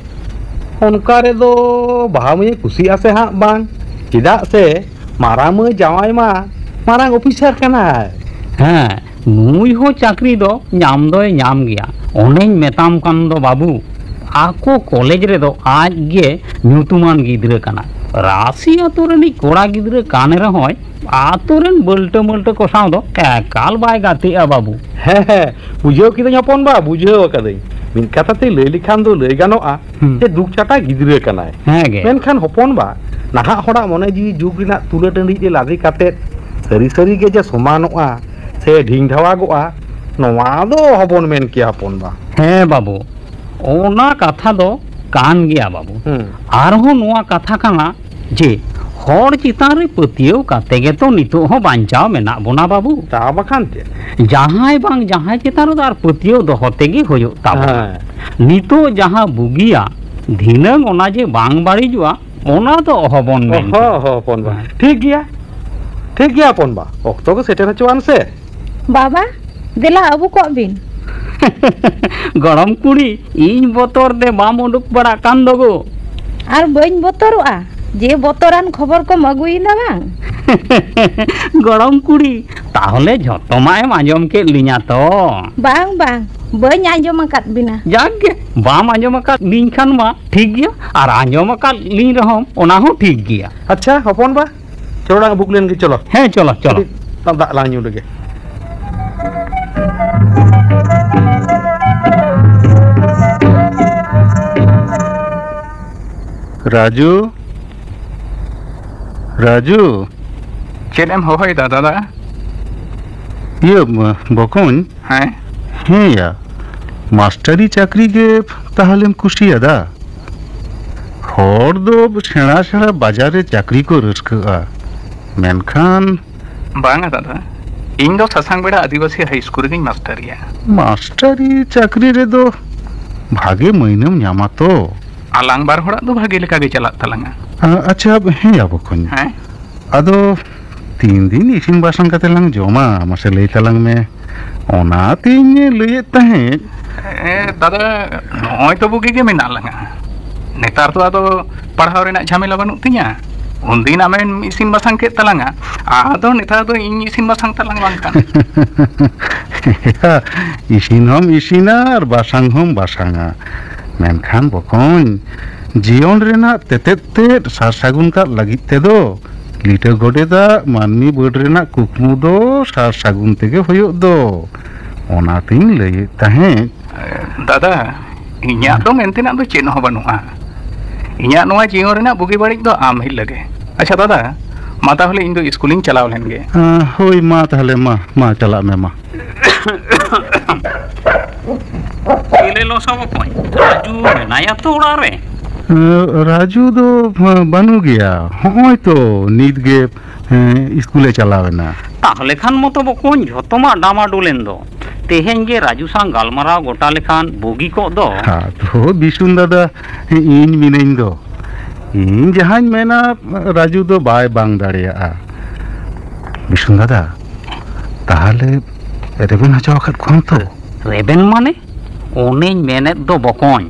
ᱚᱱᱠᱟ ᱨᱮᱫᱚ ᱵᱟᱹᱦᱩ ᱢᱟᱹᱭᱮ ᱠᱩᱥᱤᱜᱼᱟ ᱥᱮ ᱦᱟᱸᱜ ᱵᱟᱝ? ᱪᱮᱫᱟᱜ ᱥᱮ ᱢᱟᱨᱟᱝ ᱢᱟᱹᱭ ᱡᱟᱶᱟᱭ ᱢᱟ ᱢᱟᱨᱟᱝ ᱚᱯᱷᱤᱥᱟᱨ ᱠᱟᱱᱟᱭ᱾ ᱦᱮᱸ, ᱱᱩᱭ ᱦᱚᱸ ᱪᱟᱹᱠᱨᱤ ᱫᱚ ᱧᱟᱢ ᱫᱚᱭ ᱧᱟᱢ ᱜᱮᱭᱟ᱾ ᱚᱱᱮᱧ ᱢᱮᱛᱟᱢ ᱠᱟᱱ ᱫᱚ ᱵᱟᱹᱵᱩ, ᱟᱠᱚ ᱠᱚᱞᱮᱡᱽ ᱨᱮᱫᱚ ᱟᱡ ᱜᱮ ᱧᱩᱛᱩᱢᱟᱱ ᱜᱤᱫᱽᱨᱟᱹ ᱠᱟᱱᱟᱭ᱾ ᱨᱟᱥᱤ ᱟᱛᱳ ᱨᱤᱱᱤᱡ ᱠᱚᱲᱟ ᱜᱤᱫᱽᱨᱟᱹ ᱠᱟᱱ ᱨᱮᱦᱚᱸᱭ, ᱟᱛᱳ ᱨᱮᱱ ᱵᱟᱹᱞᱴᱟᱹ ᱢᱟᱹᱞᱴᱟᱹ ᱠᱚ ᱥᱟᱶ ᱫᱚ ᱮᱠᱟᱞ ᱵᱟᱭ ᱜᱟᱛᱮᱜᱼᱟ ᱵᱟᱹᱵᱩ᱾ ᱦᱮᱸ, ᱦᱮᱸ, ᱵᱩᱡᱷᱟᱹᱣ ᱠᱤᱫᱟᱹᱧ ᱦᱚᱯᱚᱱ ᱵᱟ, ᱵᱩᱡᱷᱟᱹᱣ ᱟᱠᱟᱫᱟᱹᱧ᱾ ᱢᱤᱫ ᱠᱟᱛᱷᱟ ᱛᱮ ᱞᱟᱹᱭ ᱞᱮᱠᱷᱟᱱ ᱫᱚ ᱞᱟᱹᱭ ᱜᱟᱱᱚᱜᱼᱟ ᱦᱩᱸ᱾ ᱡᱮ ᱫᱩᱠ ᱪᱟᱴᱟ ᱜᱤᱫᱽᱨᱟᱹ ᱠᱟᱱᱟᱭ᱾ ᱦᱮᱸ ᱜᱮ᱾ ᱢᱮᱱᱠᱷᱟᱱ ᱦᱚᱯᱚᱱ ᱵᱟ, ᱱᱟᱦᱟᱜ ᱦᱚᱲᱟᱜ ᱢᱚᱱᱮ ᱡᱤᱣᱤ ᱡᱩᱜᱽ ᱨᱮᱱᱟᱜ ᱛᱩᱞᱟᱹ ᱴᱟᱺᱰᱤ ᱨᱮ ᱞᱟᱫᱮ ᱠᱟᱛᱮᱫ ᱥᱟᱹᱨᱤ ᱥᱟᱹᱨᱤ ᱜᱮ ᱡᱮ ᱥᱚᱢᱟᱱᱚᱜᱼᱟ ᱥᱮ ᱰᱷᱤᱝ ᱰᱷᱟᱣᱟᱜᱚᱜᱼᱟ, ᱱᱚᱣᱟ ᱫᱚ ᱚᱦᱚᱵᱚᱱ ᱢᱮᱱ ᱠᱮᱭᱟ ᱦᱚᱯᱚᱱ ᱵᱟ᱾ ᱦᱮᱸ ᱵᱟᱹᱵᱩ, ᱚᱱᱟ ᱠᱟᱛᱷᱟ ᱫᱚ ᱠᱟᱱ ᱜᱮᱭᱟ ᱵᱟᱹᱵᱩ᱾ ᱦᱩᱸ᱾ ᱟᱨᱦᱚᱸ ᱱᱚᱣᱟ ᱠᱟᱛᱷᱟ ᱠᱟᱱᱟ ᱡᱮ ᱦᱚᱲ ᱪᱮᱛᱟᱱ ᱨᱮ ᱯᱟᱹᱛᱭᱟᱹᱣ ᱠᱟᱛᱮ ᱜᱮᱛᱚ ᱱᱤᱛᱚᱜ ᱦᱚᱸ ᱵᱟᱧᱪᱟᱣ ᱢᱮᱱᱟᱜ ᱵᱚᱱᱟ ᱵᱟᱹᱵᱩ᱾ ᱛᱟ ᱵᱟᱠᱷᱟᱱ ᱪᱮᱫ? ᱡᱟᱦᱟᱸᱭ ᱵᱟᱝ ᱡᱟᱦᱟᱸᱭ ᱪᱮᱛᱟᱱ ᱨᱮᱫᱚ ᱟᱨ ᱯᱟᱹᱛᱭᱟᱹᱣ ᱫᱚᱦᱚ ᱛᱮᱜᱮ ᱦᱩᱭᱩᱜ ᱛᱟᱵᱚᱱᱟ᱾ ᱦᱮᱸ᱾ ᱱᱤᱛᱚᱜ ᱡᱟᱦᱟᱸ ᱵᱩᱜᱤᱭᱟ, ᱫᱷᱤᱱᱟᱹᱝ ᱚᱱᱟ ᱡᱮ ᱵᱟᱝ ᱵᱟᱹᱲᱤᱡᱚᱜᱼᱟ, ᱚᱱᱟ ᱫᱚ ᱚᱦᱚᱵᱚᱱ ᱢᱮᱱ ᱚᱦᱚ, ᱠᱮᱭᱟ᱾ ᱚᱦᱚ, ᱦᱚᱯᱚᱱ ᱵᱟ᱾ ᱦᱮᱸ᱾ ᱴᱷᱤᱠ ᱜᱮᱭᱟ, ᱴᱷᱤᱠ ᱜᱮᱭᱟ ᱦᱚᱯᱚᱱ ᱵᱟ, ᱚᱠᱛᱚ ᱜᱮ ᱥᱮᱴᱮᱨ ᱦᱚᱪᱚᱣᱟᱱ ᱥᱮ᱾ ᱵᱟᱵᱟ, ᱫᱮᱞᱟ ᱟᱹᱵᱩ ᱠᱚᱜ ᱵᱤᱱ᱾ ᱜᱚᱲᱚᱢ ᱠᱩᱲᱤ, ᱤᱧ ᱵᱚᱛᱚᱨ ᱛᱮ ᱵᱟᱢ ᱩᱰᱩᱠ ᱵᱟᱲᱟᱜ ᱠᱟᱱ ᱫᱚᱜᱚ᱾ ᱟᱨ ᱵᱟᱹᱧ ᱵᱚᱛᱚᱨᱚᱜᱼᱟ, ᱡᱮ ᱵᱚᱛᱚᱨᱟᱱ ᱠᱷᱚᱵᱚᱨ ᱠᱚᱢ ᱟᱹᱜᱩᱭᱮᱫᱟ ᱵᱟᱝ? ᱜᱚᱲᱚᱢ ᱠᱩᱲᱤ, ᱛᱟᱦᱚᱞᱮ ᱡᱷᱚᱛᱚ ᱢᱟ ᱮᱢ ᱟᱸᱡᱚᱢ ᱠᱮᱫ ᱞᱤᱧᱟ ᱛᱚ? ᱵᱟᱝ, ᱵᱟᱝ, ᱵᱟᱹᱧ ᱟᱸᱡᱚᱢ ᱟᱠᱟᱫ ᱵᱤᱱᱟ᱾ ᱡᱟᱠ ᱜᱮ, ᱵᱟᱢ ᱟᱸᱡᱚᱢ ᱟᱠᱟᱫ ᱞᱤᱧ ᱠᱷᱟᱱ ᱢᱟ ᱴᱷᱤᱠ ᱜᱮᱭᱟ, ᱟᱨ ᱟᱸᱡᱚᱢ ᱟᱠᱟᱫ ᱞᱤᱧ ᱨᱮᱦᱚᱸ ᱚᱱᱟ ᱦᱚᱸ ᱴᱷᱤᱠ ᱜᱮᱭᱟ᱾ ᱟᱪᱪᱷᱟ ᱦᱚᱯᱚᱱ ᱵᱟ, ᱪᱚᱞᱚ ᱱᱟᱝ ᱵᱷᱩᱠ ᱞᱮᱱ ᱜᱮ, ᱪᱚᱞᱚ᱾ ᱦᱮᱸ, ᱪᱚᱞᱚ, ᱪᱚᱞᱚ᱾ ᱠᱟᱹᱴᱤᱡ ᱫᱟᱜ ᱞᱟᱝ ᱧᱩ ᱞᱮᱜᱮ᱾ ᱨᱟᱡᱩ, ᱨᱟᱡᱩ᱾ ᱪᱮᱫ ᱮᱢ ᱦᱚᱦᱚᱭᱮᱫᱟ, ᱫᱟᱫᱟ? ᱤᱭᱟᱹ, ᱵᱚᱠᱚᱧ᱾ ᱦᱮᱸ? ᱦᱮᱸᱭᱟ, ᱢᱟᱥᱴᱟᱨᱤ ᱪᱟᱹᱠᱨᱤ ᱜᱮ ᱛᱟᱦᱞᱮᱢ ᱠᱩᱥᱤᱭᱟᱫᱟ? ᱦᱚᱲ ᱫᱚ ᱥᱮᱬᱟ ᱥᱮᱬᱟ ᱵᱟᱡᱟᱨ ᱨᱮ ᱪᱟᱹᱠᱨᱤ ᱠᱚ ᱨᱟᱹᱥᱠᱟᱹᱜᱼᱟ, ᱢᱮᱱᱠᱷᱟᱱ ᱵᱟᱝᱟ ᱫᱟᱫᱟ, ᱤᱧ ᱫᱚ ᱥᱟᱥᱟᱝ ᱵᱮᱲᱟ ᱟᱹᱫᱤᱵᱟᱹᱥᱤ ᱦᱟᱭ ᱥᱠᱩᱞ ᱨᱮᱜᱤᱧ ᱢᱟᱥᱴᱟᱨᱤᱭᱟ᱾ ᱢᱟᱥᱴᱟᱨᱤ ᱪᱟᱹᱠᱨᱤ ᱨᱮᱫᱚ ᱵᱷᱟᱜᱮ ᱢᱟᱹᱭᱱᱟᱹᱢ ᱧᱟᱢᱟ ᱛᱚ? ᱟᱞᱟᱝ ᱵᱟᱨ ᱦᱚᱲᱟᱜ ᱫᱚ ᱵᱷᱟᱜᱮ ᱞᱮᱠᱟ ᱜᱮ ᱪᱟᱞᱟᱜ ᱛᱟᱞᱟᱝᱟ᱾ ᱟ-, ᱟᱪᱪᱷᱟ, ᱦᱮᱸᱭᱟ ᱵᱚᱠᱚᱧ᱾ ᱦᱮᱸ? ᱟᱫᱚ ᱛᱤᱱ ᱫᱤᱱ ᱤᱥᱤᱱ ᱵᱟᱥᱟᱝ ᱠᱟᱛᱮ ᱞᱟᱝ ᱡᱚᱢᱟ, ᱢᱟᱥᱮ ᱞᱟᱹᱭ ᱛᱟᱞᱟᱝ ᱢᱮ᱾ ᱚᱱᱟᱛᱤᱧ ᱞᱟᱹᱭᱮᱫ ᱛᱟᱦᱮᱸᱫ᱾ ᱮ, ᱫᱟᱫᱟ, ᱱᱚᱜᱼᱚᱭ ᱛᱚ ᱵᱩᱜᱤ ᱜᱮ ᱢᱮᱱᱟᱜ ᱞᱟᱝᱟ᱾ ᱱᱮᱛᱟᱨ ᱫᱚ ᱟᱫᱚ ᱯᱟᱲᱦᱟᱣ ᱨᱮᱱᱟᱜ ᱡᱷᱟᱢᱮᱞᱟ ᱵᱟᱹᱱᱩᱜ ᱛᱤᱧᱟ᱾ ᱩᱱᱫᱤᱱ ᱟᱢᱮᱢ ᱤᱥᱤᱱ ᱵᱟᱥᱟᱝ ᱠᱮᱫ ᱛᱟᱞᱟᱝᱟ, ᱟᱫᱚ ᱱᱮᱛᱟᱨ ᱫᱚ ᱤᱧ ᱤᱥᱤᱱ ᱵᱟᱥᱟᱝ ᱛᱟᱞᱟᱝ ᱵᱟᱝ ᱠᱷᱟᱱ᱾ ᱤᱥᱤᱱ ᱦᱚᱸᱢ ᱤᱥᱤᱱᱟ ᱟᱨ ᱵᱟᱥᱟᱝ ᱦᱚᱸᱢ ᱵᱟᱥᱟᱝᱟ᱾ ᱢᱮᱱᱠᱷᱟᱱ ᱵᱚᱠᱚᱧ, ᱡᱤᱭᱚᱱ ᱨᱮᱱᱟᱜ ᱛᱮᱛᱮᱫ ᱛᱮᱫ ᱥᱟᱨ ᱥᱟᱹᱜᱩᱱ ᱠᱟᱜ ᱞᱟᱹᱜᱤᱫ ᱛᱮᱫᱚ ᱞᱤᱴᱟᱹ ᱜᱚᱰᱮᱛᱟᱜ ᱢᱟᱹᱱᱢᱤ ᱵᱟᱹᱰ ᱨᱮᱱᱟᱜ ᱠᱩᱠᱢᱩ ᱫᱚ ᱥᱟᱨ ᱥᱟᱹᱜᱩᱱ ᱛᱮᱜᱮ ᱦᱩᱭᱩᱜ ᱫᱚ᱾ ᱚᱱᱟᱛᱤᱧ ᱞᱟᱹᱭᱮᱫ ᱛᱟᱦᱮᱸᱫ᱾ ᱫᱟᱫᱟ, ᱤᱧᱟᱹᱜ ᱫᱚ ᱢᱮᱱ ᱛᱮᱱᱟᱜ ᱫᱚ ᱪᱮᱫ ᱦᱚᱸ ᱵᱟᱹᱱᱩᱜᱼᱟ᱾ ᱤᱧᱟᱹᱜ ᱱᱚᱣᱟ ᱡᱤᱭᱚᱱ ᱨᱮᱱᱟᱜ ᱵᱩᱜᱤ ᱵᱟᱹᱲᱤᱡ ᱫᱚ ᱟᱢ ᱦᱤᱞ ᱞᱟᱹᱜᱤᱫ᱾ ᱟᱪᱪᱷᱟ ᱫᱟᱫᱟ, ᱢᱟ ᱛᱟᱦᱚᱞᱮ ᱤᱧ ᱫᱚ ᱤᱥᱠᱩᱞᱤᱧ ᱪᱟᱞᱟᱣ ᱞᱮᱱ ᱜᱮ᱾ ᱟᱸ, ᱦᱳᱭ, ᱢᱟ ᱛᱟᱦᱚᱞᱮ, ᱢᱟ, ᱢᱟ ᱪᱟᱞᱟᱜ ᱢᱮ, ᱢᱟ᱾ ᱪᱤᱞᱤ ᱞᱚᱥᱚ ᱵᱚᱠᱚᱧ? ᱨᱟᱡᱩ ᱢᱮᱱᱟᱭᱟ ᱛᱚ ᱚᱲᱟᱜ ᱨᱮ? ᱟᱸ, ᱨᱟᱡᱩ ᱫᱚ, ᱟᱸ, ᱵᱟᱹᱱᱩᱜ ᱜᱮᱭᱟ᱾ ᱦᱚᱸᱜᱼᱚᱭ ᱛᱚ ᱱᱤᱛ ᱜᱮ, ᱟᱸ, ᱤᱥᱠᱩᱞᱮ ᱪᱟᱞᱟᱣ ᱮᱱᱟ᱾ ᱛᱟᱦᱚᱞᱮ ᱠᱷᱟᱱ ᱢᱚᱛᱚ ᱵᱚᱠᱚᱧ ᱡᱷᱚᱛᱚᱢᱟᱜ ᱰᱟᱢᱟᱰᱳᱞ ᱮᱱ ᱫᱚ᱾ ᱛᱮᱦᱮᱧ ᱜᱮ ᱨᱟᱡᱩ ᱥᱟᱶ ᱜᱟᱞᱢᱟᱨᱟᱣ ᱜᱚᱴᱟ ᱞᱮᱠᱷᱟᱱ ᱵᱩᱜᱤ ᱠᱚᱜ ᱫᱚ᱾ ᱟᱫᱚ ᱵᱤᱥᱩᱱ ᱫᱟᱫᱟ, ᱤᱧ ᱢᱤᱱᱟᱹᱧ ᱫᱚ᱾ ᱤᱧ ᱡᱟᱦᱟᱸᱧ ᱢᱮᱱᱟ, ᱨᱟᱡᱩ ᱫᱚ ᱵᱟᱭ ᱵᱟᱝ ᱫᱟᱲᱮᱭᱟᱜᱼᱟ᱾ ᱵᱤᱥᱩᱱ ᱫᱟᱫᱟ, ᱛᱟᱦᱚᱞᱮ ᱨᱮᱵᱮᱱ ᱦᱚᱪᱚ ᱟᱠᱟᱫ ᱠᱚᱣᱟᱢ ᱛᱚ? ᱨᱮᱵᱮᱱ ᱢᱟᱱᱮ? ᱚᱱᱮᱧ ᱢᱮᱱᱮᱫ ᱫᱚ ᱵᱚᱠᱚᱧ,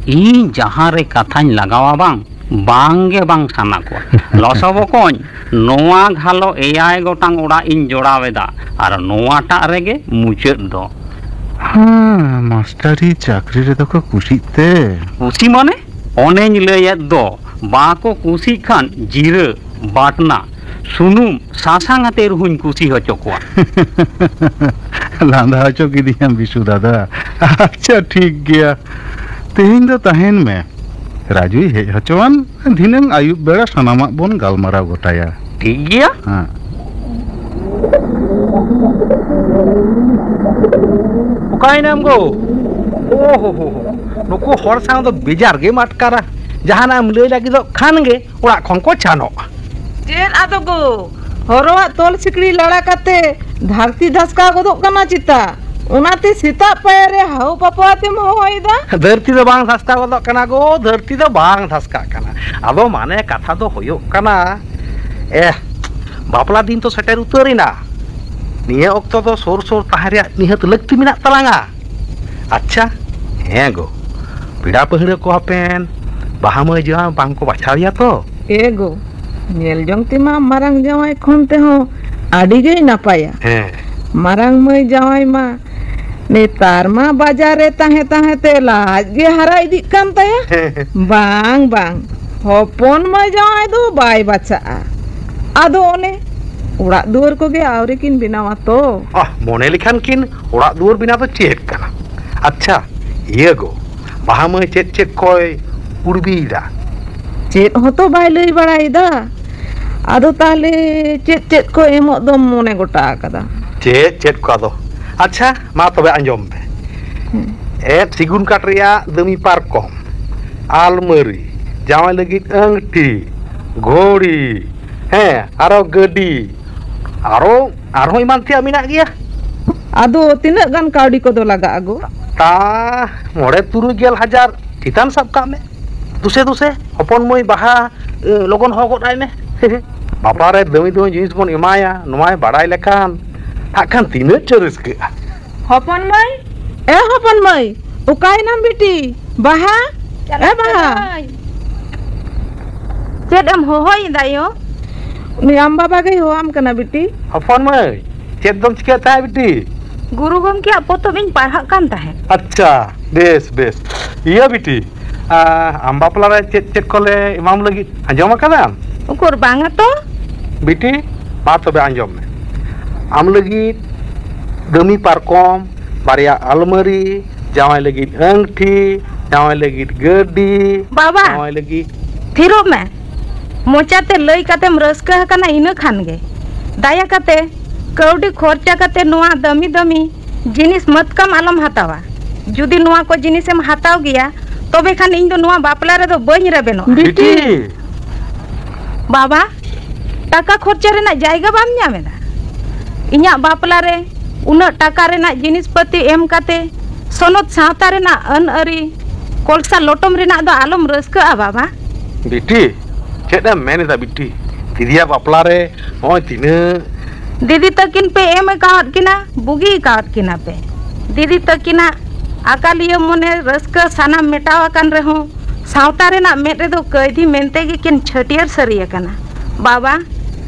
ᱤᱧ ᱡᱟᱦᱟᱸ ᱨᱮ ᱠᱟᱛᱷᱟᱧ ᱞᱟᱜᱟᱣᱟ ᱵᱟᱝ, ᱵᱟᱝ ᱜᱮ ᱵᱟᱝ ᱥᱟᱱᱟ ᱠᱚᱣᱟ᱾ ᱞᱚᱥᱚ ᱵᱚᱠᱚᱧ, ᱱᱚᱣᱟ ᱜᱷᱟᱞᱚ ᱮᱭᱟᱭ ᱜᱚᱴᱟᱝ ᱚᱲᱟᱜ ᱤᱧ ᱡᱚᱲᱟᱣ ᱮᱫᱟ, ᱟᱨ ᱱᱚᱣᱟᱴᱟᱜ ᱨᱮᱜᱮ ᱢᱩᱪᱟᱹᱫ ᱫᱚ᱾ ᱦᱮᱸ, ᱢᱟᱥᱴᱟᱨᱤ ᱪᱟᱹᱠᱨᱤ ᱨᱮᱫᱚ ᱠᱚ ᱠᱩᱥᱤᱜ ᱛᱮ᱾ ᱠᱩᱥᱤ ᱢᱟᱱᱮ? ᱚᱱᱮᱧ ᱞᱟᱹᱭᱮᱫ ᱫᱚ, ᱵᱟᱠᱚ ᱠᱩᱥᱤᱜ ᱠᱷᱟᱱ ᱡᱤᱨᱟᱹ, ᱵᱟᱴᱱᱟ, ᱥᱩᱱᱩᱢ, ᱥᱟᱥᱟᱝ ᱟᱛᱮ ᱨᱮᱦᱚᱸᱧ ᱠᱩᱥᱤ ᱦᱚᱪᱚ ᱠᱚᱣᱟ᱾ ᱞᱟᱸᱫᱟ ᱦᱚᱪᱚ ᱠᱤᱫᱤᱧᱟᱢ ᱵᱤᱥᱩ ᱫᱟᱫᱟ᱾ ᱟᱪᱪᱷᱟ, ᱴᱷᱤᱠ ᱜᱮᱭᱟ, ᱛᱮᱦᱮᱧ ᱫᱚ ᱛᱟᱦᱮᱱ ᱢᱮ᱾ ᱨᱟᱡᱩᱭ ᱦᱮᱡ ᱦᱚᱪᱚᱣᱟᱱ, ᱫᱷᱤᱱᱟᱹᱝ ᱟᱹᱭᱩᱵ ᱵᱮᱲᱟ ᱥᱟᱱᱟᱢᱟᱜ ᱵᱚᱱ ᱜᱟᱞᱢᱟᱨᱟᱣ ᱜᱚᱴᱟᱭᱟ᱾ ᱴᱷᱤᱠ ᱜᱮᱭᱟ᱾ ᱦᱮᱸ᱾ ᱚᱠᱟᱭᱮᱱᱟᱢ ᱜᱳ? ᱳ ᱦᱳ ᱦᱳ ᱦᱳ, ᱱᱩᱠᱩ ᱦᱚᱲ ᱥᱟᱶ ᱫᱚ ᱵᱮᱡᱟᱨ ᱜᱮᱢ ᱟᱴᱠᱟᱨᱟ᱾ ᱡᱟᱦᱟᱱᱟᱜ ᱮᱢ ᱞᱟᱹᱭ ᱞᱟᱹᱜᱤᱫᱚᱜ ᱠᱷᱟᱱ ᱜᱮ ᱚᱲᱟᱜ ᱠᱷᱚᱱ ᱠᱚ ᱪᱷᱟᱱᱚᱜᱼᱟ᱾ ᱪᱮᱫ ᱟᱫᱚ ᱜᱳ, ᱦᱚᱨᱚᱣᱟᱜ ᱛᱚᱞ ᱥᱤᱠᱲᱤ ᱞᱟᱲᱟ ᱠᱟᱛᱮ ᱫᱷᱟᱹᱨᱛᱤ ᱫᱷᱟᱥᱠᱟᱣ ᱜᱚᱫᱚᱜ ᱠᱟᱱᱟ ᱪᱮᱛᱟ? ᱚᱱᱟᱛᱮ ᱥᱮᱛᱟᱜ ᱯᱟᱭᱟᱨ ᱨᱮ ᱦᱟᱹᱣ ᱯᱟᱯᱟ ᱟᱛᱮᱢ ᱦᱚᱦᱚᱭᱮᱫᱟ? ᱫᱷᱟᱹᱨᱛᱤ ᱫᱚ ᱵᱟᱝ ᱫᱷᱟᱥᱠᱟᱣ ᱜᱚᱫᱚᱜ ᱠᱟᱱᱟ ᱜᱳ, ᱫᱷᱟᱹᱨᱛᱤ ᱫᱚ ᱵᱟᱝ ᱫᱷᱟᱥᱠᱟᱜ ᱠᱟᱱᱟ᱾ ᱟᱫᱚ ᱢᱟᱱᱮ ᱠᱟᱛᱷᱟ ᱫᱚ ᱦᱩᱭᱩᱜ ᱠᱟᱱᱟ, ᱮᱦ, ᱵᱟᱯᱞᱟ ᱫᱤᱱ ᱛᱚ ᱥᱮᱴᱮᱨ ᱩᱛᱟᱹᱨ ᱮᱱᱟ᱾ ᱱᱤᱭᱟᱹ ᱚᱠᱛᱚ ᱫᱚ ᱥᱩᱨ ᱥᱩᱨ ᱛᱟᱦᱮᱸ ᱨᱮᱭᱟᱜ ᱱᱤᱦᱟᱹᱛ ᱞᱟᱹᱠᱛᱤ ᱢᱮᱱᱟᱜ ᱛᱟᱞᱟᱝᱟ᱾ ᱟᱪᱪᱷᱟ, ᱦᱮᱸ ᱜᱳ, ᱯᱮᱲᱟ ᱯᱟᱹᱦᱲᱟᱹ ᱠᱚ ᱦᱟᱯᱮᱱ ᱵᱟᱦᱟ ᱢᱟᱹᱭ ᱡᱟᱶᱟᱭ ᱵᱟᱝ ᱠᱚ ᱵᱟᱪᱷᱟᱣ ᱮᱭᱟ ᱛᱚ? ᱮ ᱜᱳ, ᱧᱮᱞ ᱡᱚᱝ ᱛᱮᱢᱟ ᱢᱟᱨᱟᱝ ᱡᱟᱶᱟᱭ ᱠᱷᱚᱱ ᱛᱮᱦᱚᱸ ᱟᱹᱰᱤ ᱜᱮᱭ ᱱᱟᱯᱟᱭᱟ᱾ ᱦᱮᱸ᱾ ᱢᱟᱨᱟᱝ ᱢᱟᱹᱭ ᱡᱟᱶᱟᱭ ᱢᱟ ᱱᱮᱛᱟᱨ ᱢᱟ ᱵᱟᱡᱟᱨ ᱨᱮ ᱛᱟᱦᱮᱸ ᱛᱟᱦᱮᱸ ᱛᱮ ᱞᱟᱡ ᱜᱮ ᱦᱟᱨᱟ ᱤᱫᱤᱜ ᱠᱟᱱ ᱛᱟᱭᱟ᱾ ᱦᱮᱸ᱾ ᱵᱟᱝ, ᱵᱟᱝ, ᱦᱚᱯᱚᱱ ᱢᱟᱹᱭ ᱡᱟᱶᱟᱭ ᱫᱚ ᱵᱟᱭ ᱵᱟᱪᱷᱟᱜᱼᱟ᱾ ᱟᱫᱚ ᱚᱱᱮ ᱚᱲᱟᱜ ᱫᱩᱣᱟᱹᱨ ᱠᱚᱜᱮ ᱟᱹᱣᱨᱤ ᱠᱤᱱ ᱵᱮᱱᱟᱣᱟ ᱛᱚ᱾ ᱟᱦ, ᱢᱚᱱᱮ ᱞᱮᱠᱷᱟᱱ ᱠᱤᱱ ᱚᱲᱟᱜ ᱫᱩᱣᱟᱹᱨ ᱵᱮᱱᱟᱣ ᱫᱚ ᱪᱮᱫ ᱠᱟᱱᱟ? ᱟᱪᱪᱷᱟ, ᱤᱭᱟᱹ ᱜᱳ, ᱵᱟᱦᱟ ᱢᱟᱹᱭ ᱪᱮᱫ ᱪᱮᱫ ᱠᱚᱭ ᱩᱲᱵᱤᱭᱮᱫᱟ? ᱪᱮᱫ ᱦᱚᱸᱛᱚ ᱵᱟᱭ ᱞᱟᱹᱭ ᱵᱟᱲᱟᱭᱮᱫᱟ᱾ ᱟᱫᱚ ᱛᱟᱦᱞᱮ ᱪᱮᱫ ᱪᱮᱫ ᱠᱚ ᱮᱢᱚᱜ ᱫᱚᱢ ᱢᱚᱱᱮ ᱜᱚᱴᱟ ᱟᱠᱟᱫᱟ? ᱪᱮᱫ ᱪᱮᱫ ᱠᱚ ᱟᱫᱚ? ᱟᱪᱪᱷᱟ, ᱢᱟ ᱛᱚᱵᱮ ᱟᱸᱡᱚᱢ ᱯᱮ᱾ ᱦᱮᱸ᱾ ᱮᱫ ᱥᱤᱜᱩᱱ ᱠᱟᱴ ᱨᱮᱭᱟᱜ ᱫᱟᱹᱢᱤ ᱯᱟᱨᱠᱚᱢ, ᱟᱞᱢᱟᱹᱨᱤ, ᱡᱟᱶᱟᱭ ᱞᱟᱹᱜᱤᱫ ᱟᱹᱝᱴᱷᱤ, ᱜᱷᱚᱲᱤ, ᱦᱮᱸ, ᱟᱨᱚ ᱜᱟᱹᱰᱤ, ᱟᱨᱚ, ᱟᱨᱦᱚᱸ ᱮᱢᱟᱱ ᱛᱮᱭᱟᱜ ᱢᱮᱱᱟᱜ ᱜᱮᱭᱟ᱾ ᱟᱫᱚ ᱛᱤᱱᱟᱹᱜ ᱜᱟᱱ ᱠᱟᱹᱣᱰᱤ ᱠᱚᱫᱚ ᱞᱟᱜᱟᱜᱼᱟ ᱜᱚ? ᱛᱟ ᱢᱚᱬᱮ ᱛᱩᱨᱩᱭ ᱜᱮᱞ ᱦᱟᱡᱟᱨ ᱪᱮᱛᱟᱱ ᱥᱟᱵ ᱠᱟᱜ ᱢᱮ᱾ ᱫᱩᱥᱮ ᱫᱩᱥᱮ ᱦᱚᱯᱚᱱ ᱢᱟᱹᱭ ᱵᱟᱦᱟ, ᱮ, ᱞᱚᱜᱚᱱ ᱦᱚᱦᱚ ᱜᱚᱫ ᱟᱭ ᱢᱮ᱾ ᱵᱟᱯᱞᱟ ᱨᱮ ᱫᱟᱹᱢᱤ ᱫᱟᱹᱢᱤ ᱡᱤᱱᱤᱥ ᱵᱚᱱ ᱮᱢᱟᱭᱟ, ᱱᱚᱣᱟᱭ ᱵᱟᱲᱟᱭ ᱞᱮᱠᱷᱟᱱ ᱦᱟᱸᱜ ᱠᱷᱟᱱ ᱛᱤᱱᱟᱹᱜ ᱪᱚ ᱨᱟᱹᱥᱠᱟᱹᱜᱼᱟ᱾ ᱦᱚᱯᱚᱱ ᱢᱟᱹᱭ, ᱮ ᱦᱚᱯᱚᱱ ᱢᱟᱹᱭ, ᱚᱠᱟᱭᱮᱱᱟᱢ ᱵᱤᱴᱤ? ᱵᱟᱦᱟ, ᱮ ᱵᱟᱦᱟ᱾ ᱪᱮᱫ ᱮᱢ ᱦᱚᱦᱚᱭᱮᱫᱟ ᱭᱳ? ᱩᱱᱤ ᱟᱢ ᱵᱟᱵᱟ ᱜᱮᱭ ᱦᱚᱦᱚᱣᱟᱢ ᱠᱟᱱᱟ ᱵᱤᱴᱤ᱾ ᱦᱚᱯᱚᱱ ᱢᱟᱹᱭ, ᱪᱮᱫ ᱫᱚᱢ ᱪᱤᱠᱟᱹᱭᱮᱫ ᱛᱟᱦᱮᱸᱫ ᱵᱤᱴᱤ? ᱜᱩᱨᱩ ᱜᱚᱢᱠᱮᱭᱟᱜ ᱯᱚᱛᱚᱵ ᱤᱧ ᱯᱟᱲᱦᱟᱜ ᱠᱟᱱ ᱛᱟᱦᱮᱸᱫ᱾ ᱟᱪᱪᱷᱟ, ᱵᱮᱥ ᱵᱮᱥ᱾ ᱤᱭᱟᱹ ᱵᱤᱴᱤ, ᱟ, ᱟᱢ ᱵᱟᱯᱞᱟ ᱨᱮ ᱪᱮᱫ ᱪᱮᱫ ᱠᱚᱞᱮ ᱮᱢᱟᱢ ᱞᱟᱹᱜᱤᱫ ᱟᱸᱡᱚᱢ ᱟᱠᱟᱫᱟᱢ? ᱩᱠᱩᱨ, ᱵᱟᱝᱟ ᱛᱚ᱾ ᱵᱤᱴᱤ, ᱢᱟ ᱛᱚᱵᱮ ᱟᱸᱡᱚᱢ ᱢᱮ᱾ ᱟᱢ ᱞᱟᱹᱜᱤᱫ ᱫᱟᱹᱢᱤ ᱯᱟᱨᱠᱚᱢ, ᱵᱟᱨᱭᱟ ᱟᱞᱢᱟᱹᱨᱤ, ᱡᱟᱶᱟᱭ ᱞᱟᱹᱜᱤᱫ ᱟᱹᱝᱴᱷᱤ, ᱡᱟᱶᱟᱭ ᱞᱟᱹᱜᱤᱫ ᱜᱟᱹᱰᱤ, ᱵᱟᱵᱟ! ᱡᱟᱶᱟᱭ ᱞᱟᱹᱜᱤᱫ ᱛᱷᱤᱨᱚᱜ ᱢᱮ᱾ ᱢᱚᱪᱟᱛᱮ ᱞᱟᱹᱭ ᱠᱟᱛᱮᱢ ᱨᱟᱹᱥᱠᱟᱹ ᱟᱠᱟᱱᱟ, ᱤᱱᱟᱹ ᱠᱷᱟᱱ ᱜᱮ᱾ ᱫᱟᱭᱟ ᱠᱟᱛᱮ ᱠᱟᱹᱣᱰᱤ ᱠᱷᱚᱨᱪᱟ ᱠᱟᱛᱮ ᱱᱚᱣᱟ ᱫᱟᱹᱢᱤ ᱫᱟᱹᱢᱤ ᱡᱤᱱᱤᱥ ᱢᱟᱹᱛᱠᱟᱹᱢ ᱟᱞᱚᱢ ᱦᱟᱛᱟᱣᱟ᱾ ᱡᱩᱫᱤ ᱱᱚᱣᱟ ᱠᱚ ᱡᱤᱱᱤᱥᱮᱢ ᱦᱟᱛᱟᱣ ᱜᱮᱭᱟ, ᱛᱚᱵᱮ ᱠᱷᱟᱱ ᱤᱧ ᱫᱚ ᱱᱚᱣᱟ ᱵᱟᱯᱞᱟ ᱨᱮᱫᱚ ᱵᱟᱹᱧ ᱨᱮᱵᱮᱱᱚᱜᱼᱟ᱾ ᱵᱤᱴᱤ! ᱵᱟᱵᱟ, ᱴᱟᱠᱟ ᱠᱷᱚᱨᱪᱟ ᱨᱮᱱᱟᱜ ᱡᱟᱭᱜᱟ ᱵᱟᱢ ᱧᱟᱢ ᱮᱫᱟ? ᱤᱧᱟᱜ ᱵᱟᱯᱞᱟ ᱨᱮ ᱩᱱᱟᱹᱜ ᱴᱟᱠᱟ ᱨᱮᱱᱟᱜ ᱡᱤᱱᱤᱥ ᱯᱟᱹᱛᱤ ᱮᱢ ᱠᱟᱛᱮ ᱥᱚᱱᱚᱛ ᱥᱟᱶᱛᱟ ᱨᱮᱱᱟᱜ ᱟᱹᱱ ᱟᱹᱨᱤ ᱠᱚᱞᱥᱟ ᱞᱚᱴᱚᱢ ᱨᱮᱱᱟᱜ ᱫᱚ ᱟᱞᱚᱢ ᱨᱟᱹᱥᱠᱟᱹᱜᱼᱟ ᱵᱟᱵᱟ᱾ ᱵᱤᱴᱤ, ᱪᱮᱫ ᱮᱢ ᱢᱮᱱ ᱮᱫᱟ ᱵᱤᱴᱤ? ᱫᱤᱫᱤᱭᱟᱜ ᱵᱟᱯᱞᱟ ᱨᱮ ᱱᱚᱜᱼᱚᱭ ᱛᱤᱱᱟᱹᱜ ᱫᱤᱫᱤ ᱛᱟᱹᱠᱤᱱ ᱯᱮ ᱮᱢ ᱟᱠᱟᱣᱟᱫ ᱠᱤᱱᱟ, ᱵᱩᱜᱤ ᱟᱠᱟᱣᱟᱫ ᱠᱤᱱᱟ ᱯᱮ᱾ ᱫᱤᱫᱤ ᱛᱟᱹᱠᱤᱱᱟᱜ ᱟᱠᱟᱞᱤᱭᱟᱹ ᱢᱚᱱᱮ ᱨᱟᱹᱥᱠᱟᱹ ᱥᱟᱱᱟᱢ ᱢᱮᱴᱟᱣ ᱟᱠᱟᱱ ᱨᱮᱦᱚᱸ, ᱥᱟᱶᱛᱟ ᱨᱮᱱᱟᱜ ᱢᱮᱫ ᱨᱮᱫᱚ ᱠᱟᱹᱭᱫᱷᱤ ᱢᱮᱱᱛᱮ ᱜᱮᱠᱤᱱ ᱪᱷᱟᱹᱴᱭᱟᱹᱨ ᱥᱟᱹᱨᱤ ᱟᱠᱟᱱᱟ᱾ ᱵᱟᱵᱟ,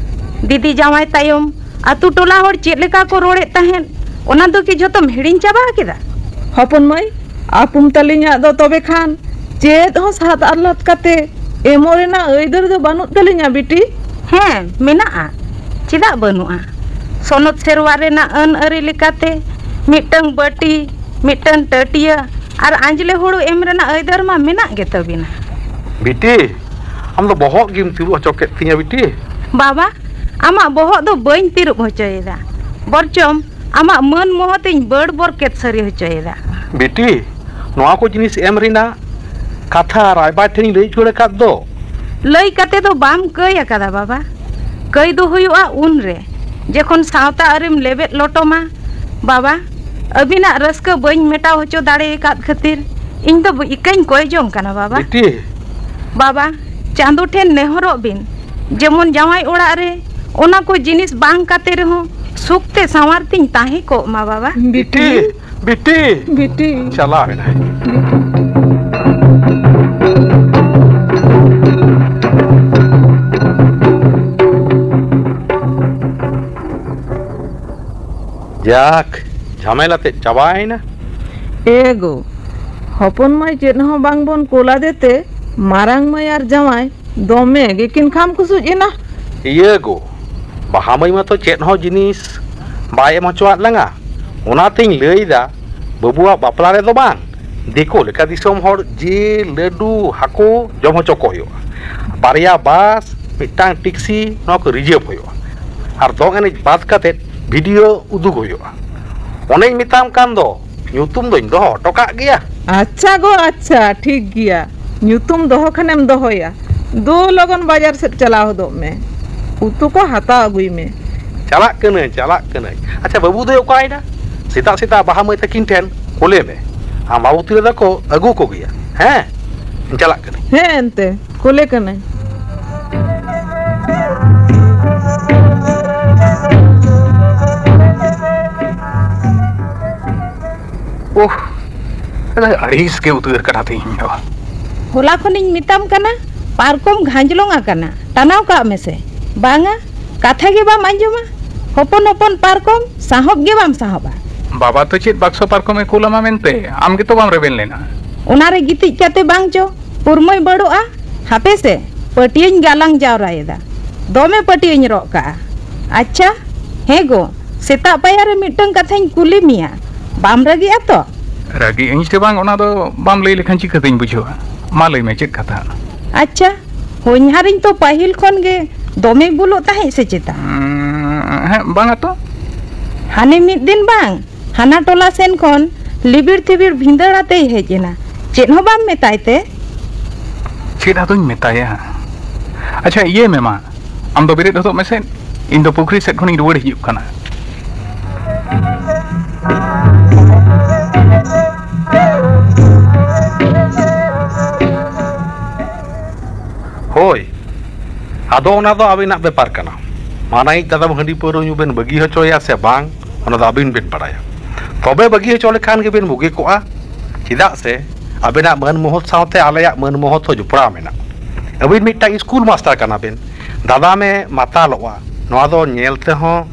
ᱫᱤᱫᱤ ᱡᱟᱶᱟᱭ ᱛᱟᱭᱚᱢ ᱟᱛᱳ ᱴᱚᱞᱟ ᱦᱚᱲ ᱪᱮᱫ ᱞᱮᱠᱟ ᱠᱚ ᱨᱚᱲᱮᱫ ᱛᱟᱦᱮᱸᱫ, ᱚᱱᱟ ᱫᱚ ᱠᱤ ᱡᱷᱚᱛᱚᱢ ᱦᱤᱲᱤᱧ ᱪᱟᱵᱟ ᱠᱮᱫᱟ? ᱦᱚᱯᱚᱱ ᱢᱟᱹᱭ, ᱟᱯᱩᱢ ᱛᱟᱹᱞᱤᱧᱟᱜ ᱫᱚ ᱛᱚᱵᱮ ᱠᱷᱟᱱ ᱪᱮᱫ ᱦᱚᱸ ᱥᱟᱛ ᱟᱦᱞᱟᱫ ᱠᱟᱛᱮ ᱮᱢᱚᱜ ᱨᱮᱱᱟᱜ ᱟᱹᱭᱫᱟᱹᱨ ᱫᱚ ᱵᱟᱹᱱᱩᱜ ᱛᱟᱹᱞᱤᱧᱟ ᱵᱤᱴᱤ? ᱦᱮᱸ, ᱢᱮᱱᱟᱜᱼᱟ᱾ ᱪᱮᱫᱟᱜ ᱵᱟᱹᱱᱩᱜᱼᱟ? ᱥᱚᱱᱚᱛ ᱥᱮᱨᱣᱟ ᱨᱮᱱᱟᱜ ᱟᱹᱱ ᱟᱹᱨᱤ ᱞᱮᱠᱟᱛᱮ ᱢᱤᱫᱴᱟᱝ ᱵᱟᱹᱴᱤ, ᱢᱤᱫᱴᱟᱝ ᱴᱟᱹᱴᱭᱟᱹ ᱟᱨ ᱟᱸᱡᱽᱞᱮ ᱦᱩᱲᱩ ᱮᱢ ᱨᱮᱱᱟᱜ ᱟᱹᱭᱫᱟᱹᱨ ᱢᱟ ᱢᱮᱱᱟᱜ ᱜᱮ ᱛᱟᱹᱵᱤᱱᱟ᱾ ᱵᱤᱴᱤ, ᱟᱢ ᱫᱚ ᱵᱚᱦᱚᱜ ᱜᱮᱢ ᱛᱤᱨᱩᱵ ᱦᱚᱪᱚ ᱠᱮᱫ ᱛᱤᱧᱟ ᱵᱤᱴᱤ᱾ ᱵᱟᱵᱟ, ᱟᱢᱟᱜ ᱵᱚᱦᱚᱜ ᱫᱚ ᱵᱟᱹᱧ ᱛᱤᱨᱩᱵ ᱦᱚᱪᱚᱭᱮᱫᱟ, ᱵᱚᱨᱪᱚᱢ ᱟᱢᱟᱜ ᱢᱟᱹᱱ ᱢᱚᱦᱚᱛᱤᱧ ᱵᱟᱹᱲ ᱵᱚᱨᱠᱮᱛ ᱥᱟᱹᱨᱤ ᱦᱚᱪᱚᱭᱮᱫᱟ᱾ ᱵᱤᱴᱤ, ᱱᱚᱣᱟ ᱠᱚ ᱡᱤᱱᱤᱥ ᱮᱢ ᱨᱮᱱᱟᱜ ᱠᱟᱛᱷᱟ ᱨᱟᱭᱵᱟᱨ ᱴᱷᱮᱱᱤᱧ ᱞᱟᱹᱭ ᱩᱪᱟᱹᱲ ᱟᱠᱟᱫ ᱫᱚ᱾ ᱞᱟᱹᱭ ᱠᱟᱛᱮ ᱫᱚ ᱵᱟᱢ ᱠᱟᱹᱭ ᱟᱠᱟᱫᱟ ᱵᱟᱵᱟ᱾ ᱠᱟᱹᱭ ᱫᱚ ᱦᱩᱭᱩᱜᱼᱟ ᱩᱱᱨᱮ, ᱡᱮᱠᱷᱚᱱ ᱥᱟᱶᱛᱟ ᱟᱹᱨᱤᱢ ᱞᱮᱵᱮᱫ ᱞᱚᱴᱚᱢᱟ᱾ ᱵᱟᱵᱟ, ᱟᱹᱵᱤᱱᱟᱜ ᱨᱟᱹᱥᱠᱟᱹ ᱵᱟᱹᱧ ᱢᱮᱴᱟᱣ ᱦᱚᱪᱚ ᱫᱟᱲᱮ ᱟᱠᱟᱫ ᱠᱷᱟᱹᱛᱤᱨ ᱤᱧ ᱫᱚ ᱤᱠᱟᱹᱧ ᱠᱚᱭ ᱡᱚᱝ ᱠᱟᱱᱟ ᱵᱟᱵᱟ᱾ ᱵᱤᱴᱤ᱾ ᱵᱟᱵᱟ, ᱪᱟᱸᱫᱚ ᱴᱷᱮᱱ ᱱᱮᱦᱚᱨᱚᱜ ᱵᱤᱱ, ᱡᱮᱢᱚᱱ ᱡᱟᱶᱟᱭ ᱚᱲᱟᱜ ᱨᱮ ᱚᱱᱟ ᱠᱚ ᱡᱤᱱᱤᱥ ᱵᱟᱝ ᱠᱟᱛᱮ ᱨᱮᱦᱚᱸ ᱥᱩᱠ ᱛᱮ ᱥᱟᱶᱟᱨ ᱛᱤᱧ ᱛᱟᱦᱮᱸ ᱠᱚᱜ ᱢᱟ ᱵᱟᱵᱟ᱾ ᱵᱤᱴᱤ᱾ ᱵᱤᱴᱤ᱾ ᱵᱤᱴᱤ᱾ ᱪᱟᱞᱟᱣ ᱮᱱᱟᱭ᱾ ᱡᱟᱠ, ᱡᱷᱟᱢᱮᱞᱟ ᱛᱮᱫ ᱪᱟᱵᱟᱭᱮᱱᱟ᱾ ᱮ ᱜᱳ, ᱦᱚᱯᱚᱱ ᱢᱟᱹᱭ ᱪᱮᱫ ᱦᱚᱸ ᱵᱟᱝ ᱵᱚᱱ ᱠᱳᱞ ᱟᱫᱮ ᱛᱮ ᱢᱟᱨᱟᱝ ᱢᱟᱹᱭ ᱟᱨ ᱡᱟᱶᱟᱭ ᱫᱚᱢᱮ ᱜᱮᱠᱤᱱ ᱠᱷᱟᱢ ᱠᱩᱥᱩᱡ ᱮᱱᱟ᱾ ᱤᱭᱟᱹ ᱜᱳ, ᱵᱟᱦᱟ ᱢᱟᱹᱭ ᱢᱟᱛᱚ ᱪᱮᱫ ᱦᱚᱸ ᱡᱤᱱᱤᱥ ᱵᱟᱭ ᱮᱢ ᱦᱚᱪᱚᱣᱟᱫ ᱞᱟᱝᱟ᱾ ᱚᱱᱟᱛᱤᱧ ᱞᱟᱹᱭᱫᱟ, ᱵᱟᱹᱵᱩᱣᱟᱜ ᱵᱟᱯᱞᱟ ᱨᱮᱫᱚ ᱵᱟᱝ, ᱫᱤᱠᱩ ᱞᱮᱠᱟ ᱫᱤᱥᱚᱢ ᱦᱚᱲ ᱡᱤᱞ, ᱞᱟᱹᱰᱩ, ᱦᱟᱹᱠᱩ ᱡᱚᱢ ᱦᱚᱪᱚ ᱠᱚ ᱦᱩᱭᱩᱜᱼᱟ᱾ ᱵᱟᱨᱭᱟ ᱵᱟᱥ, ᱢᱤᱫᱴᱟᱝ ᱴᱤᱠᱥᱤ, ᱱᱚᱣᱟ ᱠᱚ ᱨᱤᱡᱟᱹᱵᱷ ᱦᱩᱭᱩᱜᱼᱟ᱾ ᱟᱨ ᱫᱚᱝ ᱮᱱᱮᱡ ᱵᱟᱫ ᱠᱟᱛᱮ ᱵᱷᱤᱰᱤᱭᱳ ᱩᱫᱩᱜ ᱦᱩᱭᱩᱜᱼᱟ᱾ ᱚᱱᱮᱧ ᱢᱮᱛᱟᱢ ᱠᱟᱱ ᱫᱚ, ᱧᱩᱛᱩᱢ ᱫᱚᱧ ᱫᱚᱦᱚ ᱦᱚᱴᱚ ᱠᱟᱜ ᱜᱮᱭᱟ᱾ ᱟᱪᱪᱷᱟ ᱜᱳ, ᱟᱪᱪᱷᱟ, ᱴᱷᱤᱠ ᱜᱮᱭᱟ᱾ ᱧᱩᱛᱩᱢ ᱫᱚᱦᱚ ᱠᱷᱟᱱᱮᱢ ᱫᱚᱦᱚᱭᱟ᱾ ᱫᱩ ᱞᱚᱜᱚᱱ ᱵᱟᱡᱟᱨ ᱥᱮᱫ ᱪᱟᱞᱟᱣ ᱦᱚᱫᱚᱜ ᱢᱮ, ᱩᱛᱩ ᱠᱚ ᱦᱟᱛᱟᱣ ᱟᱹᱜᱩᱭ ᱢᱮ᱾ ᱪᱟᱞᱟᱜ ᱠᱟᱹᱱᱟᱹᱧ, ᱪᱟᱞᱟᱜ ᱠᱟᱹᱱᱟᱹᱧ᱾ ᱟᱪᱪᱷᱟ, ᱵᱟᱹᱵᱩ ᱫᱚᱭ ᱚᱠᱟᱭᱮᱱᱟ? ᱥᱮᱛᱟᱜ ᱥᱮᱛᱟᱜ ᱵᱟᱦᱟ ᱢᱟᱹᱭ ᱛᱟᱹᱠᱤᱱ ᱴᱷᱮᱱ ᱠᱳᱞᱮ ᱢᱮ᱾ ᱟᱢ ᱵᱟᱹᱵᱩ ᱛᱤᱨᱮ ᱫᱚᱠᱚ ᱟᱹᱜᱩ ᱠᱚᱜᱮᱭᱟ᱾ ᱦᱮᱸ, ᱪᱟᱞᱟᱜ ᱠᱟᱹᱱᱟᱹᱧ᱾ ᱦᱮᱸ, ᱮᱱᱛᱮ᱾ ᱠᱩᱞᱮ ᱠᱟᱹᱱᱟᱹᱧ᱾ ᱳᱦ, ᱟᱹᱲᱤᱥ ᱜᱮ ᱩᱫᱽᱜᱟᱹᱨ ᱠᱟᱱᱟ ᱛᱮᱦᱮᱧ ᱫᱚ᱾ ᱦᱚᱞᱟ ᱠᱷᱚᱱᱤᱧ ᱢᱮᱛᱟᱢ ᱠᱟᱱᱟ, ᱯᱟᱨᱠᱚᱢ ᱜᱷᱟᱸᱡᱽᱞᱚᱝ ᱟᱠᱟᱱᱟ, ᱴᱟᱱᱟᱣ ᱠᱟᱜ ᱢᱮᱥᱮ᱾ ᱵᱟᱝᱟ, ᱠᱟᱛᱷᱟ ᱜᱮ ᱵᱟᱢ ᱟᱸᱡᱚᱢᱟ᱾ ᱦᱚᱯᱚᱱ ᱦᱚᱯᱚᱱ ᱯᱟᱨᱠᱚᱢ ᱥᱟᱦᱚᱵ ᱜᱮ ᱵᱟᱢ ᱥᱟᱦᱚᱵᱟ᱾ ᱵᱟᱵᱟ ᱛᱚ ᱪᱮᱫ ᱵᱟᱠᱥᱚ ᱯᱟᱨᱠᱚᱢᱮ ᱠᱩᱞ ᱟᱢᱟ ᱢᱮᱱᱛᱮ? ᱟᱢ ᱜᱮᱛᱚ ᱵᱟᱢ ᱨᱮᱵᱮᱱ ᱞᱮᱱᱟ᱾ ᱚᱱᱟᱨᱮ ᱜᱤᱛᱤᱡ ᱠᱟᱛᱮ ᱵᱟᱝ ᱪᱚ ᱯᱩᱨᱢᱟᱹᱭ ᱵᱟᱹᱲᱚᱜᱼᱟ᱾ ᱦᱟᱯᱮ ᱥᱮ, ᱯᱟᱹᱴᱭᱟᱹᱧ ᱜᱟᱞᱟᱝ ᱡᱟᱣᱨᱟᱭᱮᱫᱟ᱾ ᱫᱚᱢᱮ ᱯᱟᱹᱴᱭᱟᱹᱧ ᱨᱚᱜ ᱠᱟᱜᱼᱟ᱾ ᱟᱪᱪᱷᱟ, ᱦᱮᱸ ᱜᱳ, ᱥᱮᱛᱟᱜ ᱯᱟᱭᱟᱨ ᱨᱮ ᱢᱤᱫᱴᱟᱝ ᱠᱟᱛᱷᱟᱧ ᱠᱩᱞᱤ ᱢᱮᱭᱟ, ᱵᱟᱢ ᱨᱟᱹᱜᱤᱜᱼᱟ ᱛᱚ? ᱨᱟᱹᱜᱤ ᱟᱹᱧ ᱥᱮ ᱵᱟᱝ, ᱚᱱᱟ ᱫᱚ ᱵᱟᱢ ᱞᱟᱹᱭ ᱞᱮᱠᱷᱟᱱ ᱪᱤᱠᱟᱹᱛᱤᱧ ᱵᱩᱡᱷᱟᱹᱣᱟ? ᱢᱟ ᱞᱟᱹᱭ ᱢᱮ, ᱪᱮᱫ ᱠᱟᱛᱷᱟ? ᱟᱪᱪᱷᱟ, ᱦᱚᱧᱦᱟᱨᱤᱧ ᱛᱚ ᱯᱟᱹᱦᱤᱞ ᱠᱷᱚᱱ ᱜᱮ ᱫᱚᱢᱮᱭ ᱵᱩᱞᱩᱜ ᱛᱟᱦᱮᱸᱫ ᱥᱮ ᱪᱮᱛᱟ? ᱩᱸ, ᱦᱮᱸ, ᱵᱟᱝᱟ ᱛᱚ᱾ ᱦᱟᱱᱮ ᱢᱤᱫ ᱫᱤᱱ ᱵᱟᱝ, ᱦᱟᱱᱟ ᱴᱚᱞᱟ ᱥᱮᱱ ᱠᱷᱚᱱ ᱞᱤᱵᱤᱲ ᱛᱷᱤᱵᱤᱲ ᱵᱷᱤᱸᱫᱟᱹᱲ ᱟᱛᱮᱭ ᱦᱮᱡ ᱮᱱᱟ᱾ ᱪᱮᱫ ᱦᱚᱸ ᱵᱟᱢ ᱢᱮᱛᱟᱭ ᱛᱮ? ᱪᱮᱫ ᱟᱫᱚᱧ ᱢᱮᱛᱟᱭᱟ? ᱟᱪᱪᱷᱟ, ᱤᱭᱟᱹᱭ ᱢᱮ ᱢᱟ, ᱟᱢ ᱫᱚ ᱵᱮᱨᱮᱫ ᱦᱚᱫᱚᱜ ᱢᱮᱥᱮ, ᱤᱧ ᱫᱚ ᱯᱩᱠᱷᱨᱤ ᱥᱮᱫ ᱠᱷᱚᱱᱤᱧ ᱨᱩᱣᱟᱹᱲ ᱦᱤᱡᱩᱜ ᱠᱟᱱᱟ᱾ ᱦᱳᱭ, ᱟᱫᱚ ᱚᱱᱟ ᱫᱚ ᱟᱹᱵᱤᱱᱟᱜ ᱵᱮᱯᱟᱨ ᱠᱟᱱᱟ᱾ ᱢᱟᱱᱟᱭᱤᱡ ᱫᱟᱫᱟ ᱦᱟᱺᱰᱤ ᱯᱟᱹᱣᱨᱟᱹ ᱧᱩ ᱵᱮᱱ ᱵᱟᱹᱜᱤ ᱦᱚᱪᱚᱭᱟ ᱥᱮ ᱵᱟᱝ, ᱚᱱᱟ ᱫᱚ ᱟᱹᱵᱤᱱ ᱵᱮᱱ ᱵᱟᱲᱟᱭᱟ᱾ ᱛᱚᱵᱮ ᱵᱟᱹᱜᱤ ᱦᱚᱪᱚ ᱞᱮᱠᱷᱟᱱ ᱜᱮᱵᱮᱱ ᱵᱩᱜᱤ ᱠᱚᱜᱼᱟ᱾ ᱪᱮᱫᱟᱜ ᱥᱮ ᱟᱵᱮᱱᱟᱜ ᱢᱟᱹᱱ ᱢᱚᱦᱚᱛ ᱥᱟᱶᱛᱮ ᱟᱞᱮᱭᱟᱜ ᱢᱟᱹᱱ ᱢᱚᱦᱚᱛ ᱦᱚᱸ ᱡᱚᱯᱲᱟᱣ ᱢᱮᱱᱟᱜᱼᱟ᱾ ᱟᱹᱵᱤᱱ ᱢᱤᱫᱴᱟᱝ ᱥᱠᱩᱞ ᱢᱟᱥᱴᱟᱨ ᱠᱟᱱᱟ ᱵᱮᱱ, ᱫᱟᱫᱟᱢᱮ ᱢᱟᱛᱟᱞᱚᱜᱼᱟ, ᱱᱚᱣᱟ ᱫᱚ ᱧᱮᱞ ᱛᱮᱦᱚᱸ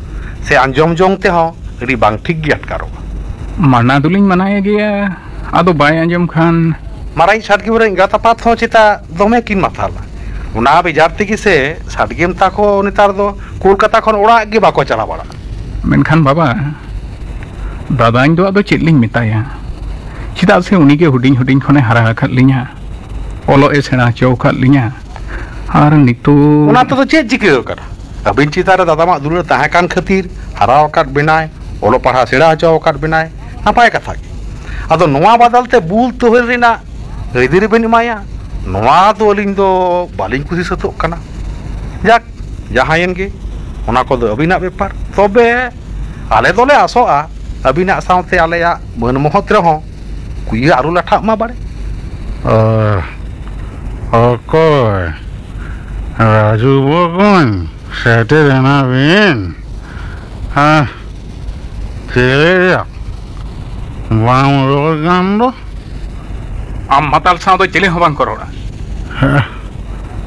ᱥᱮ ᱟᱸᱡᱚᱢ ᱡᱚᱝ ᱛᱮᱦᱚᱸ ᱟᱹᱰᱤ ᱵᱟᱝ ᱴᱷᱤᱠ ᱜᱮ ᱟᱴᱠᱟᱨᱚᱜᱼᱟ᱾ ᱢᱟᱱᱟ ᱫᱚᱞᱤᱧ ᱢᱟᱱᱟᱭᱮ ᱜᱮᱭᱟ, ᱟᱫᱚ ᱵᱟᱭ ᱟᱸᱡᱚᱢ ᱠᱷᱟᱱ᱾ ᱢᱟᱨᱟᱝ ᱥᱟᱰᱜᱮ ᱨᱮᱱ ᱮᱸᱜᱟᱛ ᱟᱯᱟᱛ ᱦᱚᱸ ᱪᱮᱛᱟ ᱫᱚᱢᱮ ᱠᱤᱱ ᱢᱟᱛᱟᱞᱟ᱾ ᱚᱱᱟ ᱵᱮᱡᱟᱨ ᱛᱮᱜᱮ ᱥᱮ ᱥᱟᱰᱜᱮᱢ ᱛᱟᱠᱚ ᱱᱮᱛᱟᱨ ᱫᱚ ᱠᱳᱞᱠᱟᱛᱟ ᱠᱷᱚᱱ ᱚᱲᱟᱜ ᱜᱮ ᱵᱟᱠᱚ ᱪᱟᱞᱟᱣ ᱵᱟᱲᱟᱜᱼᱟ᱾ ᱢᱮᱱᱠᱷᱟᱱ ᱵᱟᱵᱟ, ᱫᱟᱫᱟᱧ ᱫᱚ ᱟᱫᱚ ᱪᱮᱫ ᱞᱤᱧ ᱢᱮᱛᱟᱭᱟ? ᱪᱮᱫᱟᱜ ᱥᱮ ᱩᱱᱤ ᱜᱮ ᱦᱩᱰᱤᱧ ᱦᱩᱰᱤᱧ ᱠᱷᱚᱱᱮ ᱦᱟᱨᱟ ᱟᱠᱟᱫ ᱞᱤᱧᱟ, ᱚᱞᱚᱜ ᱮ ᱥᱮᱬᱟ ᱦᱚᱪᱚ ᱟᱠᱟᱫ ᱞᱤᱧᱟ᱾ ᱟᱨ ᱱᱤᱛᱚᱜ ᱚᱱᱟ ᱛᱮᱫᱚ ᱪᱮᱫ ᱪᱤᱠᱟᱹ ᱟᱠᱟᱱᱟ? ᱟᱹᱵᱤᱱ ᱪᱮᱛᱟᱱ ᱨᱮ ᱫᱟᱫᱟᱢᱟᱜ ᱫᱩᱞᱟᱹᱲ ᱛᱟᱦᱮᱸ ᱠᱟᱱ ᱠᱷᱟᱹᱛᱤᱨ ᱦᱟᱨᱟ ᱟᱠᱟᱫ ᱵᱮᱱᱟᱭ, ᱚᱞᱚᱜ ᱯᱟᱲᱦᱟᱣ ᱥᱮᱬᱟ ᱦᱚᱪᱚ ᱟᱠᱟᱫ ᱵᱮᱱᱟᱭ, ᱱᱟᱯᱟᱭ ᱠᱟᱛᱷᱟ ᱜᱮ᱾ ᱟᱫᱚ ᱱᱚᱣᱟ ᱵᱟᱫᱟᱞ ᱛᱮ ᱵᱩᱞ ᱛᱚᱦᱮᱞ ᱨᱮᱱᱟᱜ ᱟᱹᱭᱫᱟᱹᱨᱤ ᱵᱮᱱ ᱮᱢᱟᱭᱟ, ᱱᱚᱣᱟ ᱫᱚ ᱟᱹᱞᱤᱧ ᱫᱚ ᱵᱟᱹᱞᱤᱧ ᱠᱩᱥᱤ ᱥᱟᱹᱛᱚᱜ ᱠᱟᱱᱟ᱾ ᱡᱟᱠ, ᱡᱟᱦᱟᱸᱭᱮᱱ ᱜᱮ, ᱚᱱᱟ ᱠᱚᱫᱚ ᱟᱹᱵᱤᱱᱟᱜ ᱵᱮᱯᱟᱨ᱾ ᱛᱚᱵᱮ ᱟᱞᱮ ᱫᱚᱞᱮ ᱟᱥᱚᱜᱼᱟ ᱟᱹᱵᱤᱱᱟᱜ ᱥᱟᱶᱛᱮ ᱟᱞᱮᱭᱟᱜ ᱢᱟᱹᱱ ᱢᱚᱦᱚᱛ ᱨᱮᱦᱚᱸ ᱠᱩᱭᱟᱹ ᱟᱹᱨᱩ ᱞᱟᱴᱷᱟᱜ ᱢᱟ ᱵᱟᱲᱮ᱾ ᱚ, ᱚᱠᱚᱭ? ᱨᱟᱡᱩ ᱵᱚᱠᱚᱧ, ᱥᱮᱴᱮᱨ ᱮᱱᱟ ᱵᱤᱱ? ᱦᱮᱸ, ᱪᱮᱫ ᱭᱟ? ᱵᱟᱢ ᱨᱚᱲ ᱠᱟᱱ ᱫᱚ? ᱟᱢ ᱢᱟᱛᱟᱞ ᱥᱟᱶ ᱫᱚ ᱪᱤᱞᱤ ᱦᱚᱸ ᱵᱟᱝ ᱠᱚ ᱨᱚᱲᱟ᱾ ᱦᱮᱸ᱾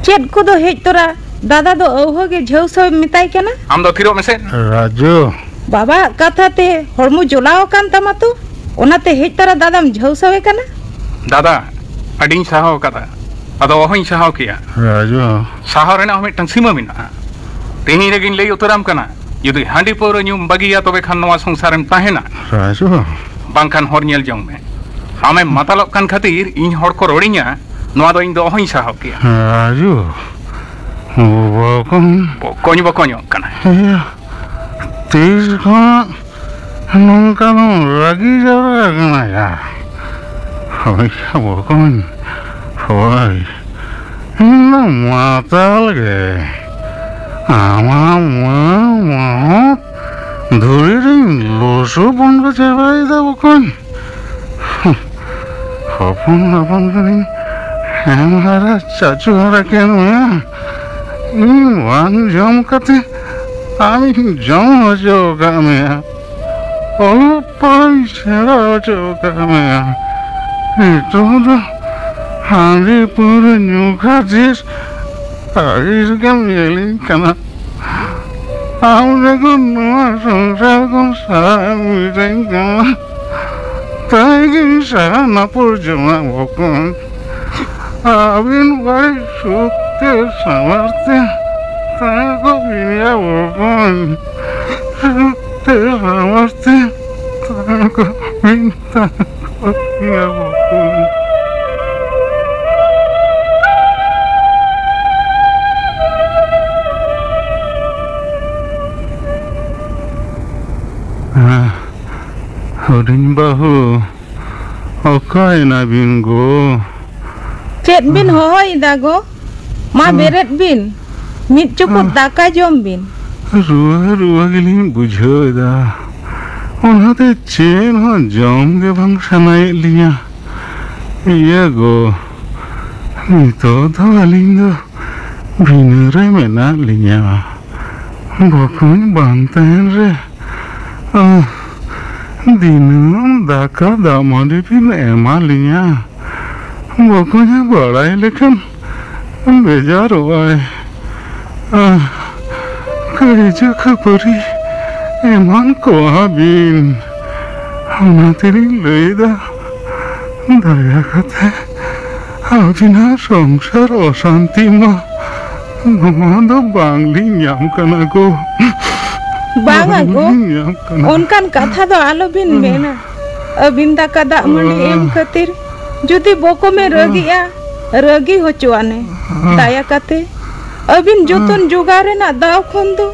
ᱪᱮᱫ ᱠᱚᱫᱚ ᱦᱮᱡ ᱛᱚᱨᱟ ᱫᱟᱫᱟ ᱫᱚ ᱟᱹᱣᱦᱟᱹ ᱜᱮ ᱡᱷᱟᱹᱣ ᱥᱟᱹᱣ ᱢᱮᱛᱟᱭ ᱠᱟᱱᱟ? ᱟᱢ ᱫᱚ ᱛᱷᱤᱨᱚᱜ ᱢᱮᱥᱮ᱾ ᱨᱟᱡᱩ᱾ ᱵᱟᱵᱟᱣᱟᱜ ᱠᱟᱛᱷᱟ ᱛᱮ ᱦᱚᱲᱢᱚ ᱡᱚᱞᱟᱣ ᱟᱠᱟᱱ ᱛᱟᱢᱟ ᱛᱚ, ᱚᱱᱟᱛᱮ ᱦᱮᱡ ᱛᱚᱨᱟ ᱫᱟᱫᱟᱢ ᱡᱷᱟᱹᱣ ᱥᱟᱹᱣᱮ ᱠᱟᱱᱟ? ᱫᱟᱫᱟ, ᱟᱹᱰᱤᱧ ᱥᱟᱦᱟᱣ ᱟᱠᱟᱫᱟ, ᱟᱫᱚ ᱚᱦᱚᱧ ᱥᱟᱦᱟᱣ ᱠᱮᱭᱟ᱾ ᱨᱟᱡᱩ᱾ ᱥᱟᱦᱟᱣ ᱨᱮᱱᱟᱜ ᱦᱚᱸ ᱢᱤᱫᱴᱟᱝ ᱥᱤᱢᱟᱹ ᱢᱮᱱᱟᱜᱼᱟ᱾ ᱛᱮᱦᱮᱧ ᱨᱮᱜᱮᱧ ᱞᱟᱹᱭ ᱩᱛᱟᱹᱨᱟᱢ ᱠᱟᱱᱟ, ᱡᱩᱫᱤ ᱦᱟᱺᱰᱤ ᱯᱟᱹᱣᱨᱟᱹ ᱧᱩᱢ ᱵᱟᱹᱜᱤᱭᱟ, ᱛᱚᱵᱮ ᱠᱷᱟᱱ ᱱᱚᱣᱟ ᱥᱚᱝᱥᱟᱨᱮᱢ ᱛᱟᱦᱮᱱᱟ᱾ ᱨᱟᱡᱩ᱾ ᱵᱟᱝᱠᱷᱟᱱ ᱦᱚᱨ ᱧᱮᱞ ᱡᱚᱝ ᱢᱮ᱾ ᱟᱢᱮᱢ ᱢᱟᱛᱟᱞᱚᱜ ᱠᱟᱱ ᱠᱷᱟᱹᱛᱤᱨ ᱤᱧ ᱦᱚᱲ ᱠᱚ ᱨᱚᱲᱤᱧᱟ, ᱱᱚᱣᱟ ᱫᱚ ᱤᱧ ᱫᱚ ᱚᱦᱚᱧ ᱥᱟᱦᱟᱣ ᱠᱮᱭᱟ᱾ ᱨᱟᱡᱩ, ᱵᱚᱠᱚᱧ᱾ ᱵᱚᱠᱚᱧ ᱵᱚᱠᱚᱧᱚᱜ ᱠᱟᱱᱟ᱾ ᱤᱭᱟᱹ, ᱛᱤᱥ ᱠᱷᱚᱱᱟᱜ ᱱᱚᱝᱠᱟ ᱫᱚᱢ ᱨᱟᱹᱜᱤ ᱡᱟᱣᱨᱟ ᱟᱠᱟᱱᱟ ᱭᱟ? ᱦᱳᱭ ᱭᱟ ᱵᱚᱠᱚᱧ, ᱦᱳᱭ᱾ ᱤᱧ ᱫᱚ ᱢᱟᱛᱟᱞ ᱜᱮ᱾ ᱟᱢᱟᱜ ᱢᱟᱹ ᱢᱚᱦᱚᱛ ᱫᱷᱩᱲᱤ ᱨᱤᱧ ᱞᱩᱥᱩ ᱵᱚᱱᱜᱟ ᱪᱟᱵᱟᱭᱮᱫᱟ ᱵᱚᱠᱚᱧ᱾ ᱦᱚᱯᱚᱱ ᱦᱚᱯᱚᱱ ᱠᱷᱚᱱᱤᱧ ᱦᱮᱢ ᱦᱟᱨᱟ ᱪᱟᱪᱩ ᱦᱟᱨᱟ ᱠᱮᱫ ᱢᱮᱭᱟ᱾ ᱤᱧ ᱵᱟᱝ ᱡᱚᱢ ᱠᱟᱛᱮ ᱟᱢᱤᱧ ᱡᱚᱢ ᱦᱚᱪᱚ ᱟᱠᱟᱫ ᱢᱮᱭᱟ᱾ ᱚᱞᱚᱜ ᱯᱟᱲᱦᱟᱣᱤᱧ ᱥᱮᱬᱟ ᱦᱚᱪᱚ ᱟᱠᱟᱫ ᱢᱮᱭᱟ᱾ ᱱᱤᱛᱚᱜ ᱫᱚ ᱦᱟᱺᱰᱤ ᱯᱟᱹᱣᱨᱟᱹ ᱧᱩ ᱠᱷᱟᱹᱛᱤᱨ ᱟᱹᱲᱤᱥ ᱜᱮᱢ ᱧᱮᱞᱤᱧ ᱠᱟᱱᱟ᱾ ᱟᱢ ᱡᱚᱠᱷᱚᱱ ᱱᱚᱣᱟ ᱥᱚᱝᱥᱟᱨ ᱠᱷᱚᱱ ᱥᱟᱦᱟᱜ ᱮᱢ ᱢᱤᱛᱟᱹᱧ ᱠᱟᱱᱟ, ᱛᱟᱭ ᱜᱤᱧ ᱥᱟᱦᱟ ᱱᱟᱯᱚᱲ ᱡᱚᱝᱟ ᱵᱚᱠᱚᱧ᱾ ᱟᱹᱵᱤᱱ ᱵᱟᱹᱲᱤᱡ ᱥᱩᱠ ᱛᱮ ᱥᱟᱶᱟᱨ ᱛᱮ ᱛᱟᱦᱮᱸ ᱠᱚᱜ ᱵᱤᱱ ᱭᱟ ᱵᱚᱠᱚᱧ᱾ ᱥᱩᱠ ᱛᱮ ᱥᱟᱶᱟᱨ ᱛᱮ ᱛᱟᱦᱮᱸ ᱠᱚᱜ ᱵᱤᱱ, ᱛᱟᱦᱮᱸ ᱠᱚᱜ ᱵᱤᱱ ᱭᱟ ᱵᱚᱠᱚᱧ᱾ ᱦᱮᱸ, ᱦᱩᱰᱤᱧ ᱵᱟᱹᱦᱩ, ᱚᱠᱟᱭᱮᱱᱟ ᱵᱤᱱ ᱜᱚ? ᱪᱮᱫ ᱵᱤᱱ ᱦᱚᱦᱚᱭᱮᱫᱟ ᱜᱚ? ᱢᱟ ᱵᱮᱨᱮᱫ ᱵᱤᱱ, ᱢᱤᱫ ᱪᱩᱯᱩᱫ ᱫᱟᱠᱟ ᱡᱚᱢ ᱵᱤᱱ᱾ ᱨᱩᱣᱟᱹ ᱨᱩᱣᱟᱹ ᱜᱮᱞᱤᱧ ᱵᱩᱡᱷᱟᱹᱣ ᱮᱫᱟ, ᱚᱱᱟᱛᱮ ᱪᱮᱫ ᱦᱚᱸ ᱡᱚᱢ ᱜᱮ ᱵᱟᱝ ᱥᱟᱱᱟᱭᱮᱫ ᱞᱤᱧᱟ᱾ ᱤᱭᱟᱹ ᱜᱚ, ᱱᱤᱛᱚᱜ ᱫᱚ ᱟᱹᱞᱤᱧ ᱫᱚ ᱵᱷᱤᱱᱟᱹ ᱨᱮ ᱢᱮᱱᱟᱜ ᱞᱤᱧᱟ᱾ ᱵᱚᱠᱚᱧ ᱵᱟᱝ ᱛᱟᱦᱮᱱ ᱨᱮ, ᱟᱦ, ᱫᱤᱱᱟᱹᱢ ᱫᱟᱠᱟ ᱫᱟᱜ ᱢᱟᱹᱰᱤ ᱵᱤᱱ ᱮᱢᱟ ᱞᱤᱧᱟ᱾ ᱵᱚᱠᱚᱧᱮ ᱵᱟᱲᱟᱭ ᱞᱮᱠᱷᱟᱱ ᱵᱮᱡᱟᱨᱚᱜᱼᱟᱭ᱾ ᱟᱦ, ᱠᱟᱹᱭᱡᱟᱹ ᱠᱷᱟᱹᱯᱟᱹᱨᱤ ᱮᱢᱟᱱ ᱠᱚᱣᱟ ᱵᱤᱱ᱾ ᱚᱱᱟ ᱛᱮᱞᱤᱧ ᱞᱟᱹᱭᱫᱟ, ᱫᱟᱭᱟ ᱠᱟᱛᱮ ᱟᱹᱵᱤᱱᱟᱜ ᱥᱚᱝᱥᱟᱨ ᱚᱥᱟᱱᱛᱤ ᱢᱟ ᱱᱚᱣᱟ ᱫᱚ ᱵᱟᱝᱞᱤᱧ ᱧᱟᱢ ᱠᱟᱱᱟ ᱜᱚ᱾ ᱵᱟᱝᱟ ᱜᱚ, ᱵᱟᱝᱞᱤᱧ ᱧᱟᱢ ᱠᱟᱱᱟ᱾ ᱚᱱᱠᱟᱱ ᱠᱟᱛᱷᱟ ᱫᱚ ᱟᱞᱚᱵᱤᱱ ᱢᱮᱱᱟ᱾ ᱟᱹᱵᱤᱱ ᱫᱟᱠᱟ ᱫᱟᱜ ᱢᱟᱹᱰᱤ ᱮᱢ ᱠᱷᱟᱹᱛᱤᱨ ᱡᱩᱫᱤ ᱵᱚᱠᱚᱢᱮ ᱨᱟᱹᱜᱤᱜᱼᱟ, ᱨᱟᱹᱜᱤ ᱦᱚᱪᱚᱣᱟᱱᱮ᱾ ᱫᱟᱭᱟ ᱠᱟᱛᱮ ᱟᱹᱵᱤᱱ ᱡᱚᱛᱚᱱ ᱡᱚᱜᱟᱣ ᱨᱮᱱᱟᱜ ᱫᱟᱣ ᱠᱷᱚᱱ ᱫᱚ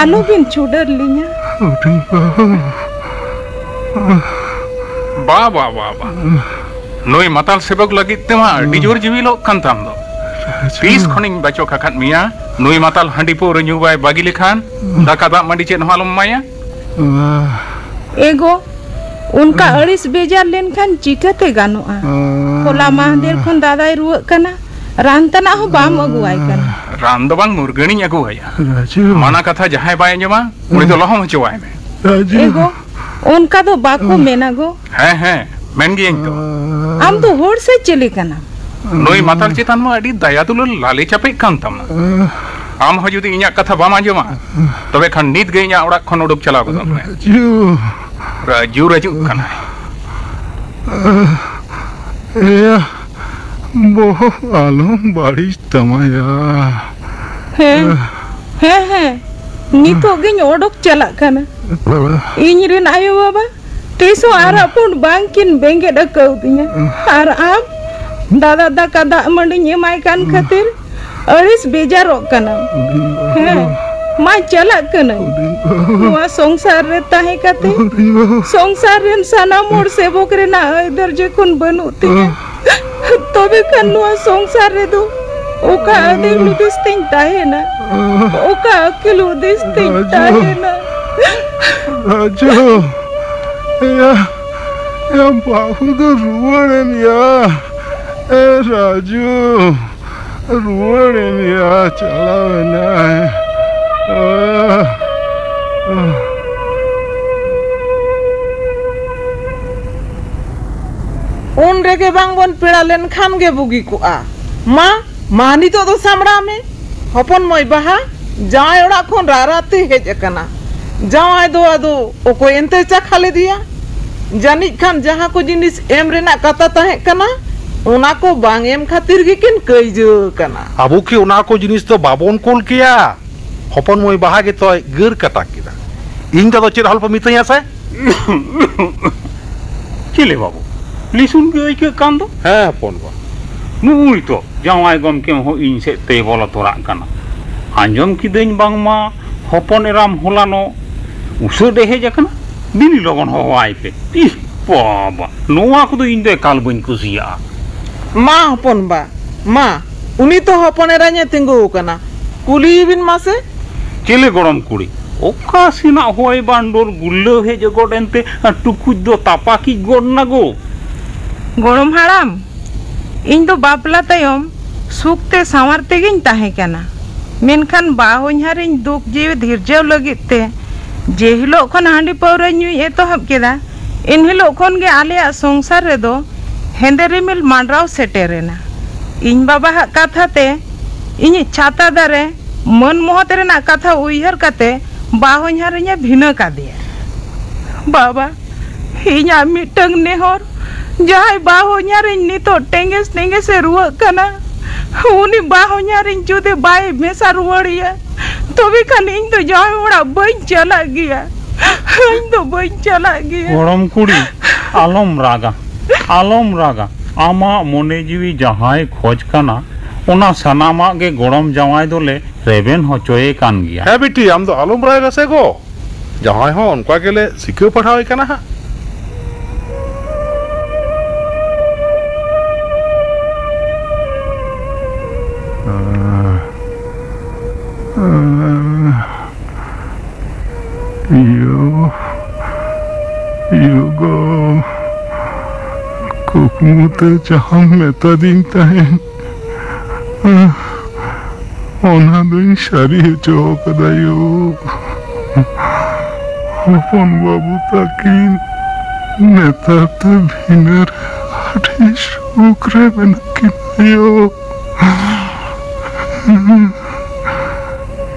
ᱟᱞᱚᱵᱤᱱ ᱪᱷᱩᱰᱟᱹᱨ ᱞᱤᱧᱟ᱾ ᱦᱩᱰᱤᱧ ᱵᱟᱹᱵᱩ᱾ ᱵᱟ, ᱵᱟ, ᱵᱟ, ᱵᱟ᱾ ᱱᱩᱭ ᱢᱟᱛᱟᱞ ᱥᱮᱵᱚᱠ ᱞᱟᱹᱜᱤᱫ ᱛᱮᱢᱟ ᱟᱹᱰᱤ ᱡᱳᱨ ᱡᱤᱣᱤ ᱞᱚᱜ ᱠᱟᱱ ᱛᱟᱢ ᱫᱚ᱾ ᱨᱟᱡᱩ᱾ ᱛᱤᱥ ᱠᱷᱚᱱᱤᱧ ᱵᱟᱪᱚᱠ ᱟᱠᱟᱫ ᱢᱮᱭᱟ, ᱱᱩᱭ ᱢᱟᱛᱟᱞ ᱦᱟᱺᱰᱤ ᱯᱟᱹᱣᱨᱟᱹ ᱧᱩ ᱵᱟᱭ ᱵᱟᱹᱜᱤ ᱞᱮᱠᱷᱟᱱ ᱫᱟᱠᱟ ᱫᱟᱜ ᱢᱟᱹᱰᱤ ᱪᱮᱫ ᱦᱚᱸ ᱟᱞᱚᱢ ᱮᱢᱟᱭᱟ? ᱮᱜᱳ, ᱚᱱᱠᱟ ᱟᱹᱲᱤᱥ ᱵᱮᱡᱟᱨ ᱞᱮᱱᱠᱷᱟᱱ ᱪᱤᱠᱟᱹᱛᱮ ᱜᱟᱱᱚᱜᱼᱟ? ᱦᱚᱞᱟ ᱢᱟᱦᱫᱮᱨ ᱠᱷᱚᱱ ᱫᱟᱫᱟᱭ ᱨᱩᱣᱟᱹᱜ ᱠᱟᱱᱟ, ᱨᱟᱱ ᱛᱟᱱᱟᱜ ᱦᱚᱸ ᱵᱟᱢ ᱟᱹᱜᱩᱣᱟᱭ ᱠᱟᱱᱟ᱾ ᱨᱟᱱ ᱫᱚ ᱵᱟᱝ, ᱢᱩᱨᱜᱟᱹᱱᱤᱧ ᱟᱹᱜᱩᱣᱟᱭᱟ᱾ ᱨᱟᱡᱩ᱾ ᱢᱟᱱᱟ ᱠᱟᱛᱷᱟ ᱡᱟᱦᱟᱸᱭ ᱵᱟᱭ ᱟᱸᱡᱚᱢᱟ, ᱩᱱᱤ ᱫᱚ ᱞᱚᱦᱚᱢ ᱦᱚᱪᱚᱣᱟᱭ ᱢᱮ᱾ ᱨᱟᱡᱩ᱾ ᱮᱜᱳ, ᱚᱱᱠᱟ ᱫᱚ ᱵᱟᱠᱚ ᱢᱮᱱᱟ ᱜᱳ᱾ ᱦᱮᱸ, ᱦᱮᱸ, ᱢᱮᱱ ᱜᱤᱭᱟᱹᱧ ᱛᱚ᱾ ᱟᱢ ᱫᱚ ᱦᱚᱲ ᱥᱮ ᱪᱤᱞᱤ ᱠᱟᱱᱟᱢ? ᱱᱩᱭ ᱢᱟᱛᱟᱞ ᱪᱮᱛᱟᱱ ᱢᱟ ᱟᱹᱰᱤ ᱫᱟᱭᱟ ᱫᱩᱞᱟᱹᱲ ᱞᱟᱞᱮ ᱪᱟᱯᱮᱜ ᱠᱟᱱ ᱛᱟᱢᱟ᱾ ᱟᱢ ᱦᱚᱸ ᱡᱩᱫᱤ ᱤᱧᱟᱜ ᱠᱟᱛᱷᱟ ᱵᱟᱢ ᱟᱸᱡᱚᱢᱟ, ᱛᱚᱵᱮ ᱠᱷᱟᱱ ᱱᱤᱛ ᱜᱮ ᱤᱧᱟᱜ ᱚᱲᱟᱜ ᱠᱷᱚᱱ ᱩᱰᱩᱠ ᱪᱟᱞᱟᱣ ᱜᱚᱫᱚᱜ ᱢᱮ᱾ ᱨᱟᱡᱩ᱾ ᱨᱟᱡᱩ ᱨᱟᱹᱡᱩᱜ ᱠᱟᱱᱟᱭ᱾ ᱮᱭᱟ, ᱵᱚᱦᱚᱜ ᱟᱞᱚᱢ ᱵᱟᱹᱲᱤᱡ ᱛᱟᱢᱟᱭᱟ᱾ ᱦᱮᱸ, ᱦᱮᱸ, ᱦᱮᱸ, ᱱᱤᱛᱚᱜ ᱜᱤᱧ ᱚᱰᱚᱠ ᱪᱟᱞᱟᱜ ᱠᱟᱱᱟ᱾ ᱤᱧ ᱨᱮᱱ ᱟᱭᱳ ᱵᱟᱵᱟ ᱛᱤᱥ ᱦᱚᱸ ᱟᱨᱟᱜ ᱯᱩᱸᱰ ᱵᱟᱝ ᱠᱤᱱ ᱵᱮᱸᱜᱮᱫ ᱟᱠᱟᱣᱫᱤᱧᱟ᱾ ᱟᱨ ᱟᱢ ᱫᱟᱫᱟ ᱫᱟᱠᱟ ᱫᱟᱜ ᱢᱟᱹᱰᱤᱧ ᱮᱢᱟᱭ ᱠᱟᱱ ᱠᱷᱟᱹᱛᱤᱨ ᱟᱹᱲᱤᱥ ᱵᱮᱡᱟᱨᱚᱜ ᱠᱟᱱᱟᱢ᱾ ᱦᱮᱸ, ᱢᱟ ᱪᱟᱞᱟᱜ ᱠᱟᱹᱱᱟᱹᱧ᱾ ᱱᱚᱣᱟ ᱥᱚᱝᱥᱟᱨ ᱨᱮ ᱛᱟᱦᱮᱸ ᱠᱟᱛᱮ ᱥᱚᱝᱥᱟᱨ ᱨᱮᱱ ᱥᱟᱱᱟᱢ ᱦᱚᱲ ᱥᱮᱵᱚᱠ ᱨᱮᱱᱟᱜ ᱟᱹᱭᱫᱟᱹᱨ ᱡᱚᱠᱷᱚᱱ ᱵᱟᱹᱱᱩᱜ ᱛᱤᱧᱟ, ᱛᱚᱵᱮ ᱠᱷᱟᱱ ᱱᱚᱣᱟ ᱥᱚᱝᱥᱟᱨ ᱨᱮᱫᱚ ᱚᱠᱟ ᱟᱹᱫᱤ ᱦᱩᱫᱤᱥ ᱛᱤᱧ ᱛᱟᱦᱮᱱᱟ? ᱚᱠᱟ ᱟᱹᱠᱤᱞ ᱦᱩᱫᱤᱥ ᱛᱤᱧ ᱨᱟᱡᱩ᱾ ᱛᱟᱦᱮᱱᱟ? ᱨᱟᱡᱩ, ᱮᱭᱟ, ᱮᱭᱟ, ᱵᱟᱹᱦᱩ ᱫᱚ ᱨᱩᱣᱟᱹᱲ ᱮᱱ ᱭᱟ᱾ ᱮ ᱨᱟᱡᱩ, ᱨᱩᱣᱟᱹᱲ ᱮᱱ ᱭᱟ, ᱪᱟᱞᱟᱣ ᱮᱱᱟᱭ᱾ ᱩᱱ ᱨᱮᱜᱮ ᱵᱟᱝ ᱵᱚᱱ ᱯᱮᱲᱟ ᱞᱮᱱᱠᱷᱟᱱ ᱜᱮ ᱵᱩᱜᱤ ᱠᱚᱜᱼᱟ᱾ ᱢᱟ, ᱢᱟ, ᱱᱤᱛᱚᱜ ᱫᱚ ᱥᱟᱢᱵᱲᱟᱣ ᱢᱮ᱾ ᱦᱚᱯᱚᱱ ᱢᱟᱹᱭ ᱵᱟᱦᱟ ᱡᱟᱶᱟᱭ ᱚᱲᱟᱜ ᱠᱷᱚᱱ ᱨᱟᱨᱟ ᱛᱮ ᱦᱮᱡ ᱟᱠᱟᱱᱟ᱾ ᱡᱟᱶᱟᱭ ᱫᱚ ᱟᱫᱚ ᱚᱠᱚᱭ ᱮᱱᱛᱮ ᱪᱟᱠᱷᱟ ᱞᱮᱫᱮᱭᱟ? ᱡᱟᱹᱱᱤᱡ ᱠᱷᱟᱱ ᱡᱟᱦᱟᱸ ᱠᱚ ᱡᱤᱱᱤᱥ ᱮᱢ ᱨᱮᱱᱟᱜ ᱠᱟᱛᱷᱟ ᱛᱟᱦᱮᱸ ᱠᱟᱱᱟ, ᱚᱱᱟ ᱠᱚ ᱵᱟᱝ ᱮᱢ ᱠᱷᱟᱹᱛᱤᱨ ᱜᱮᱠᱤᱱ ᱠᱟᱹᱭᱡᱟᱹ ᱟᱠᱟᱱᱟ᱾ ᱟᱵᱚ ᱠᱤ ᱚᱱᱟ ᱠᱚ ᱡᱤᱱᱤᱥ ᱫᱚ ᱵᱟᱵᱚᱱ ᱠᱳᱞ ᱠᱮᱭᱟ? ᱦᱚᱯᱚᱱ ᱢᱟᱹᱭ ᱵᱟᱦᱟ ᱜᱮᱛᱚᱭ ᱜᱟᱹᱨ ᱠᱟᱴᱟ ᱠᱮᱫᱟ᱾ ᱤᱧ ᱫᱚ ᱟᱫᱚ ᱪᱮᱫ ᱦᱚᱸ ᱟᱞᱚᱯᱮ ᱢᱤᱛᱟᱹᱧᱟ ᱥᱮ᱾ ᱪᱤᱞᱤ ᱵᱟᱹᱵᱩ? ᱞᱤᱥᱩᱱ ᱜᱮ ᱟᱹᱭᱠᱟᱹᱜ ᱠᱟᱱ ᱫᱚ᱾ ᱦᱮᱸ ᱦᱚᱯᱚᱱ ᱵᱟ, ᱱᱩᱜᱼᱩᱭ ᱛᱚ ᱡᱟᱶᱟᱭ ᱜᱚᱢᱠᱮ ᱦᱚᱸ ᱤᱧ ᱥᱮᱫ ᱛᱮᱭ ᱵᱚᱞᱚ ᱛᱚᱨᱟᱜ ᱠᱟᱱᱟ᱾ ᱟᱸᱡᱚᱢ ᱠᱤᱫᱟᱹᱧ ᱵᱟᱝᱢᱟ ᱦᱚᱯᱚᱱ ᱮᱨᱟᱢ ᱦᱚᱞᱟᱱᱚᱜ ᱩᱥᱟᱹᱫ ᱮ ᱦᱮᱡ ᱟᱠᱟᱱᱟ᱾ ᱫᱤᱱᱤ ᱞᱚᱜᱚᱱ ᱦᱚᱦᱚᱣᱟᱭ ᱯᱮ᱾ ᱤᱦ ᱵᱟᱵᱟ, ᱱᱚᱣᱟ ᱠᱚᱫᱚ ᱤᱧ ᱫᱚ ᱮᱠᱟᱞ ᱵᱟᱹᱧ ᱠᱩᱥᱤᱭᱟᱜᱼᱟ᱾ ᱢᱟ ᱦᱚᱯᱚᱱ ᱵᱟ, ᱢᱟ, ᱩᱱᱤ ᱛᱚ ᱦᱚᱯᱚᱱ ᱮᱨᱟᱧ ᱮ ᱛᱤᱸᱜᱩ ᱟᱠᱟᱱᱟ, ᱠᱩᱞᱤᱭᱮ ᱵᱤᱱ ᱢᱟᱥᱮ᱾ ᱪᱮᱞᱮ ᱜᱚᱲᱚᱢ ᱠᱩᱲᱤ? ᱚᱠᱟ ᱥᱮᱱᱟᱜ ᱦᱚᱭ ᱵᱟᱱᱰᱳᱨ ᱜᱩᱨᱞᱟᱹᱣ ᱦᱮᱡ ᱜᱚᱫ ᱮᱱᱛᱮ ᱴᱩᱠᱩᱡ ᱫᱚ ᱛᱟᱯᱟᱠᱤᱡ ᱜᱚᱫ ᱱᱟᱜᱳ? ᱜᱚᱲᱚᱢ ᱦᱟᱲᱟᱢ, ᱤᱧ ᱫᱚ ᱵᱟᱯᱞᱟ ᱛᱟᱭᱚᱢ ᱥᱩᱠ ᱛᱮ ᱥᱟᱶᱟᱨ ᱛᱮᱜᱤᱧ ᱛᱟᱦᱮᱸ ᱠᱟᱱᱟ, ᱢᱮᱱᱠᱷᱟᱱ ᱵᱟ ᱦᱚᱧᱦᱟᱨᱤᱧ ᱫᱩᱠ ᱡᱤᱣᱤ ᱫᱷᱤᱨᱡᱟᱹᱣ ᱞᱟᱹᱜᱤᱫ ᱛᱮ ᱡᱮ ᱦᱤᱞᱳᱜ ᱠᱷᱚᱱ ᱦᱟᱺᱰᱤ ᱯᱟᱹᱣᱨᱟᱹ ᱧᱩᱭ ᱮᱛᱚᱦᱚᱵ ᱠᱮᱫᱟ, ᱮᱱ ᱦᱤᱞᱳᱜ ᱠᱷᱚᱱ ᱜᱮ ᱟᱞᱮᱭᱟᱜ ᱥᱚᱝᱥᱟᱨ ᱨᱮᱫᱚ ᱦᱮᱸᱫᱮ ᱨᱤᱢᱤᱞ ᱢᱟᱸᱰᱨᱟᱣ ᱥᱮᱴᱮᱨ ᱮᱱᱟ᱾ ᱤᱧ ᱵᱟᱵᱟᱣᱟᱜ ᱠᱟᱛᱷᱟ ᱛᱮ ᱤᱧᱤᱡ ᱪᱷᱟᱛᱟ ᱫᱟᱨᱮ ᱢᱟᱹᱱ ᱢᱚᱦᱚᱛ ᱨᱮᱱᱟᱜ ᱠᱟᱛᱷᱟ ᱩᱭᱦᱟᱹᱨ ᱠᱟᱛᱮ ᱵᱟ ᱦᱚᱧᱦᱟᱨᱤᱧ ᱮ ᱵᱷᱤᱱᱟᱹ ᱠᱟᱫᱮᱭᱟ᱾ ᱵᱟᱵᱟ, ᱤᱧᱟᱜ ᱢᱤᱫᱴᱟᱝ ᱱᱮᱦᱚᱨ, ᱡᱟᱦᱟᱸᱭ ᱵᱟ ᱦᱚᱧᱦᱟᱨᱤᱧ ᱱᱤᱛᱚᱜ ᱴᱮᱸᱜᱮᱥ ᱴᱮᱸᱜᱮᱥ ᱮ ᱨᱩᱣᱟᱹᱜ ᱠᱟᱱᱟ, ᱩᱱᱤ ᱵᱟ ᱦᱚᱧᱦᱟᱨᱤᱧ ᱡᱩᱫᱤ ᱵᱟᱭ ᱢᱮᱥᱟ ᱨᱩᱣᱟᱹᱲᱮᱭᱟ, ᱛᱚᱵᱮ ᱠᱷᱟᱱ ᱤᱧ ᱫᱚ ᱡᱟᱶᱟᱭ ᱚᱲᱟᱜ ᱵᱟᱹᱧ ᱪᱟᱞᱟᱜ ᱜᱮᱭᱟ᱾ ᱤᱧ ᱫᱚ ᱵᱟᱹᱧ ᱪᱟᱞᱟᱜ ᱜᱮᱭᱟ᱾ ᱜᱚᱲᱚᱢ ᱠᱩᱲᱤ, ᱟᱞᱚᱢ ᱨᱟᱜᱟ, ᱟᱞᱚᱢ ᱨᱟᱜᱟ᱾ ᱟᱢᱟᱜ ᱢᱚᱱᱮ ᱡᱤᱣᱤ ᱡᱟᱦᱟᱸᱭ ᱠᱷᱚᱡᱽ ᱠᱟᱱᱟ, ᱚᱱᱟ ᱥᱟᱱᱟᱢᱟᱜ ᱜᱮ ᱜᱚᱲᱚᱢ ᱡᱟᱶᱟᱭ ᱫᱚᱞᱮ ᱨᱮᱵᱮᱱ ᱦᱚᱪᱚᱭᱮ ᱠᱟᱱ ᱜᱮᱭᱟ᱾ ᱦᱮᱸ ᱵᱤᱴᱤ, ᱟᱢ ᱫᱚ ᱟᱞᱚᱢ ᱨᱟᱜᱟ ᱥᱮ ᱜᱚ᱾ ᱡᱟᱶᱟᱭ ᱦᱚᱸ ᱚᱱᱠᱟ ᱜᱮᱞᱮ ᱥᱤᱠᱷᱟᱹᱣ ᱯᱟᱲᱦᱟᱣᱮ ᱠᱟᱱᱟ ᱦᱟᱸᱜ᱾ ᱭᱳ, ᱭᱳ ᱜᱚ, ᱠᱩᱠᱢᱩ ᱛᱮ ᱡᱟᱦᱟᱸᱢ ᱢᱮᱛᱟᱫᱤᱧ ᱛᱟᱦᱮᱸᱱ, ᱚᱱᱟ ᱫᱚᱧ ᱥᱟᱹᱨᱤ ᱦᱚᱪᱚ ᱠᱟᱫᱟ ᱭᱳ᱾ ᱦᱚᱯᱚᱱ ᱵᱟᱹᱵᱩ ᱛᱟᱹᱠᱤᱱ ᱱᱮᱛᱟᱨ ᱫᱚ ᱵᱷᱤᱱᱟᱹ ᱨᱮ ᱟᱹᱰᱤ ᱥᱩᱠ ᱨᱮ ᱢᱮᱱᱟᱜ ᱠᱤᱱᱟ ᱭᱳ᱾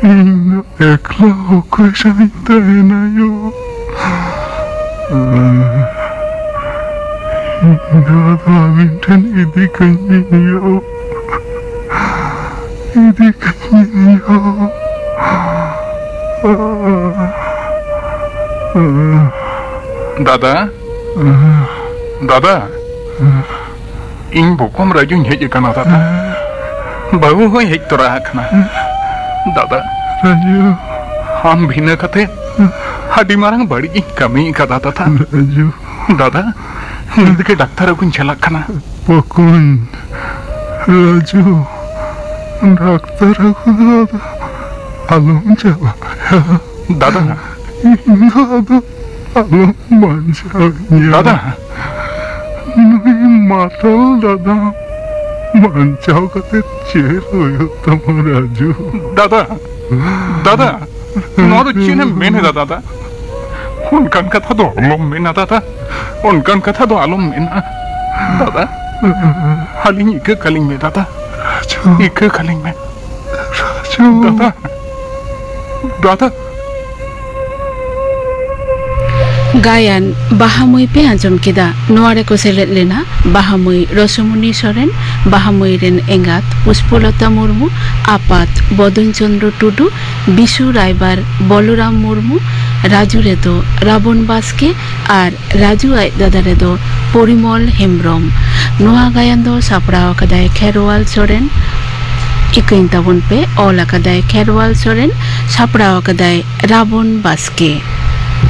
ᱤᱧ ᱫᱚ ᱮᱠᱞᱟ ᱚᱠᱚᱭ ᱥᱟᱶ ᱤᱧ ᱛᱟᱦᱮᱱᱟ ᱭᱳ? ᱤᱧ ᱫᱚ ᱟᱫᱚ ᱟᱹᱵᱤᱱ ᱴᱷᱮᱱ ᱤᱫᱤ ᱠᱟᱹᱧ ᱵᱤᱱ ᱭᱳ᱾ ᱤᱫᱤ ᱠᱟᱹᱧ ᱵᱤᱱ ᱭᱳ᱾ ᱫᱟᱫᱟ, ᱫᱟᱫᱟ, ᱤᱧ ᱵᱚᱠᱚᱢ ᱨᱟᱡᱩᱧ ᱦᱮᱡ ᱟᱠᱟᱱᱟ ᱫᱟᱫᱟ᱾ ᱵᱟᱹᱦᱩ ᱦᱚᱸᱭ ᱦᱮᱡ ᱛᱚᱨᱟ ᱟᱠᱟᱱᱟ᱾ ᱫᱟᱫᱟ, ᱨᱟᱡᱩ᱾ ᱟᱢ ᱵᱷᱤᱱᱟᱹ ᱠᱟᱛᱮ ᱟᱹᱰᱤ ᱢᱟᱨᱟᱝ ᱵᱟᱹᱲᱤᱡ ᱤᱧ ᱠᱟᱹᱢᱤ ᱟᱠᱟᱫᱟ ᱫᱟᱫᱟ᱾ ᱨᱟᱡᱩ᱾ ᱫᱟᱫᱟ, ᱱᱤᱛ ᱜᱮ ᱰᱟᱠᱛᱟᱨ ᱟᱹᱜᱩᱧ ᱪᱟᱞᱟᱜ ᱠᱟᱱᱟ᱾ ᱵᱚᱠᱚᱧ, ᱨᱟᱡᱩ, ᱰᱟᱠᱛᱟᱨ ᱟᱹᱜᱩ ᱫᱚ ᱟᱫᱚ ᱟᱞᱚᱢ ᱪᱟᱞᱟᱜᱼᱟ᱾ ᱫᱟᱫᱟ᱾ ᱤᱧ ᱫᱚ ᱟᱫᱚ ᱟᱞᱚᱢ ᱵᱟᱧᱪᱟᱣᱤᱧᱟ᱾ ᱫᱟᱫᱟ᱾ ᱱᱩᱭ ᱢᱟᱛᱟᱞ ᱫᱟᱫᱟ ᱵᱟᱧᱪᱟᱣ ᱠᱟᱛᱮ ᱪᱮᱫ ᱦᱩᱭᱩᱜ ᱛᱟᱢᱟ, ᱨᱟᱡᱩ? ᱫᱟᱫᱟ, ᱫᱟᱫᱟ, ᱱᱚᱣᱟ ᱫᱚ ᱪᱮᱫ ᱮᱢ ᱢᱮᱱ ᱮᱫᱟ ᱫᱟᱫᱟ? ᱚᱱᱠᱟᱱ ᱠᱟᱛᱷᱟ ᱫᱚ ᱟᱞᱚᱢ ᱢᱮᱱᱟ ᱫᱟᱫᱟ, ᱚᱱᱠᱟᱱ ᱠᱟᱛᱷᱟ ᱫᱚ ᱟᱞᱚᱢ ᱢᱮᱱᱟ ᱫᱟᱫᱟ᱾ ᱟᱹᱞᱤᱧ ᱤᱠᱟᱹ ᱠᱟᱹᱞᱤᱧ ᱢᱮ ᱫᱟᱫᱟ, ᱨᱟᱡᱩ᱾ ᱤᱠᱟᱹ ᱠᱟᱹᱞᱤᱧ ᱢᱮ᱾ ᱨᱟᱡᱩ᱾ ᱫᱟᱫᱟ, ᱫᱟᱫᱟ᱾ ᱜᱟᱭᱟᱱ ᱵᱟᱦᱟ ᱢᱟᱹᱭ ᱯᱮ ᱟᱸᱡᱚᱢ ᱠᱮᱫᱟ᱾ ᱱᱚᱣᱟ ᱨᱮᱠᱚ ᱥᱮᱞᱮᱫ ᱞᱮᱱᱟ ᱵᱟᱦᱟ ᱢᱟᱹᱭ ᱨᱚᱥᱚᱢᱩᱱᱤ ᱥᱚᱨᱮᱱ, ᱵᱟᱦᱟ ᱢᱟᱹᱭ ᱨᱮᱱ ᱮᱸᱜᱟᱛ ᱯᱩᱥᱯᱚᱞᱚᱛᱟ ᱢᱩᱨᱢᱩ, ᱟᱯᱟᱛ ᱵᱚᱫᱚᱱ ᱪᱚᱸᱫᱽᱨᱚ ᱴᱩᱰᱩ, ᱵᱤᱥᱩ ᱨᱟᱭᱵᱟᱨ, ᱵᱚᱞᱚᱨᱟᱢ ᱢᱩᱨᱢᱩ, ᱨᱟᱡᱩ ᱨᱮᱫᱚ ᱨᱟᱵᱚᱱ ᱵᱟᱥᱠᱮ ᱟᱨ ᱨᱟᱡᱩ ᱟᱡ ᱫᱟᱫᱟ ᱨᱮᱫᱚ ᱯᱚᱨᱤᱢᱚᱞ ᱦᱮᱢᱵᱨᱚᱢ᱾ ᱱᱚᱣᱟ ᱜᱟᱭᱟᱱ ᱫᱚ ᱥᱟᱯᱲᱟᱣ ᱟᱠᱟᱫᱟᱭ ᱠᱷᱮᱨᱣᱟᱞ ᱥᱚᱨᱮᱱ᱾ ᱤᱠᱟᱹᱧ ᱛᱟᱵᱚᱱ ᱯᱮ, ᱚᱞ ᱟᱠᱟᱫᱟᱭ ᱠᱷᱮᱨᱣᱟᱞ ᱥᱚᱨᱮᱱ, ᱥᱟᱯᱲᱟᱣ ᱟᱠᱟᱫᱟᱭ ᱨᱟᱵᱚᱱ ᱵᱟᱥᱠᱮ᱾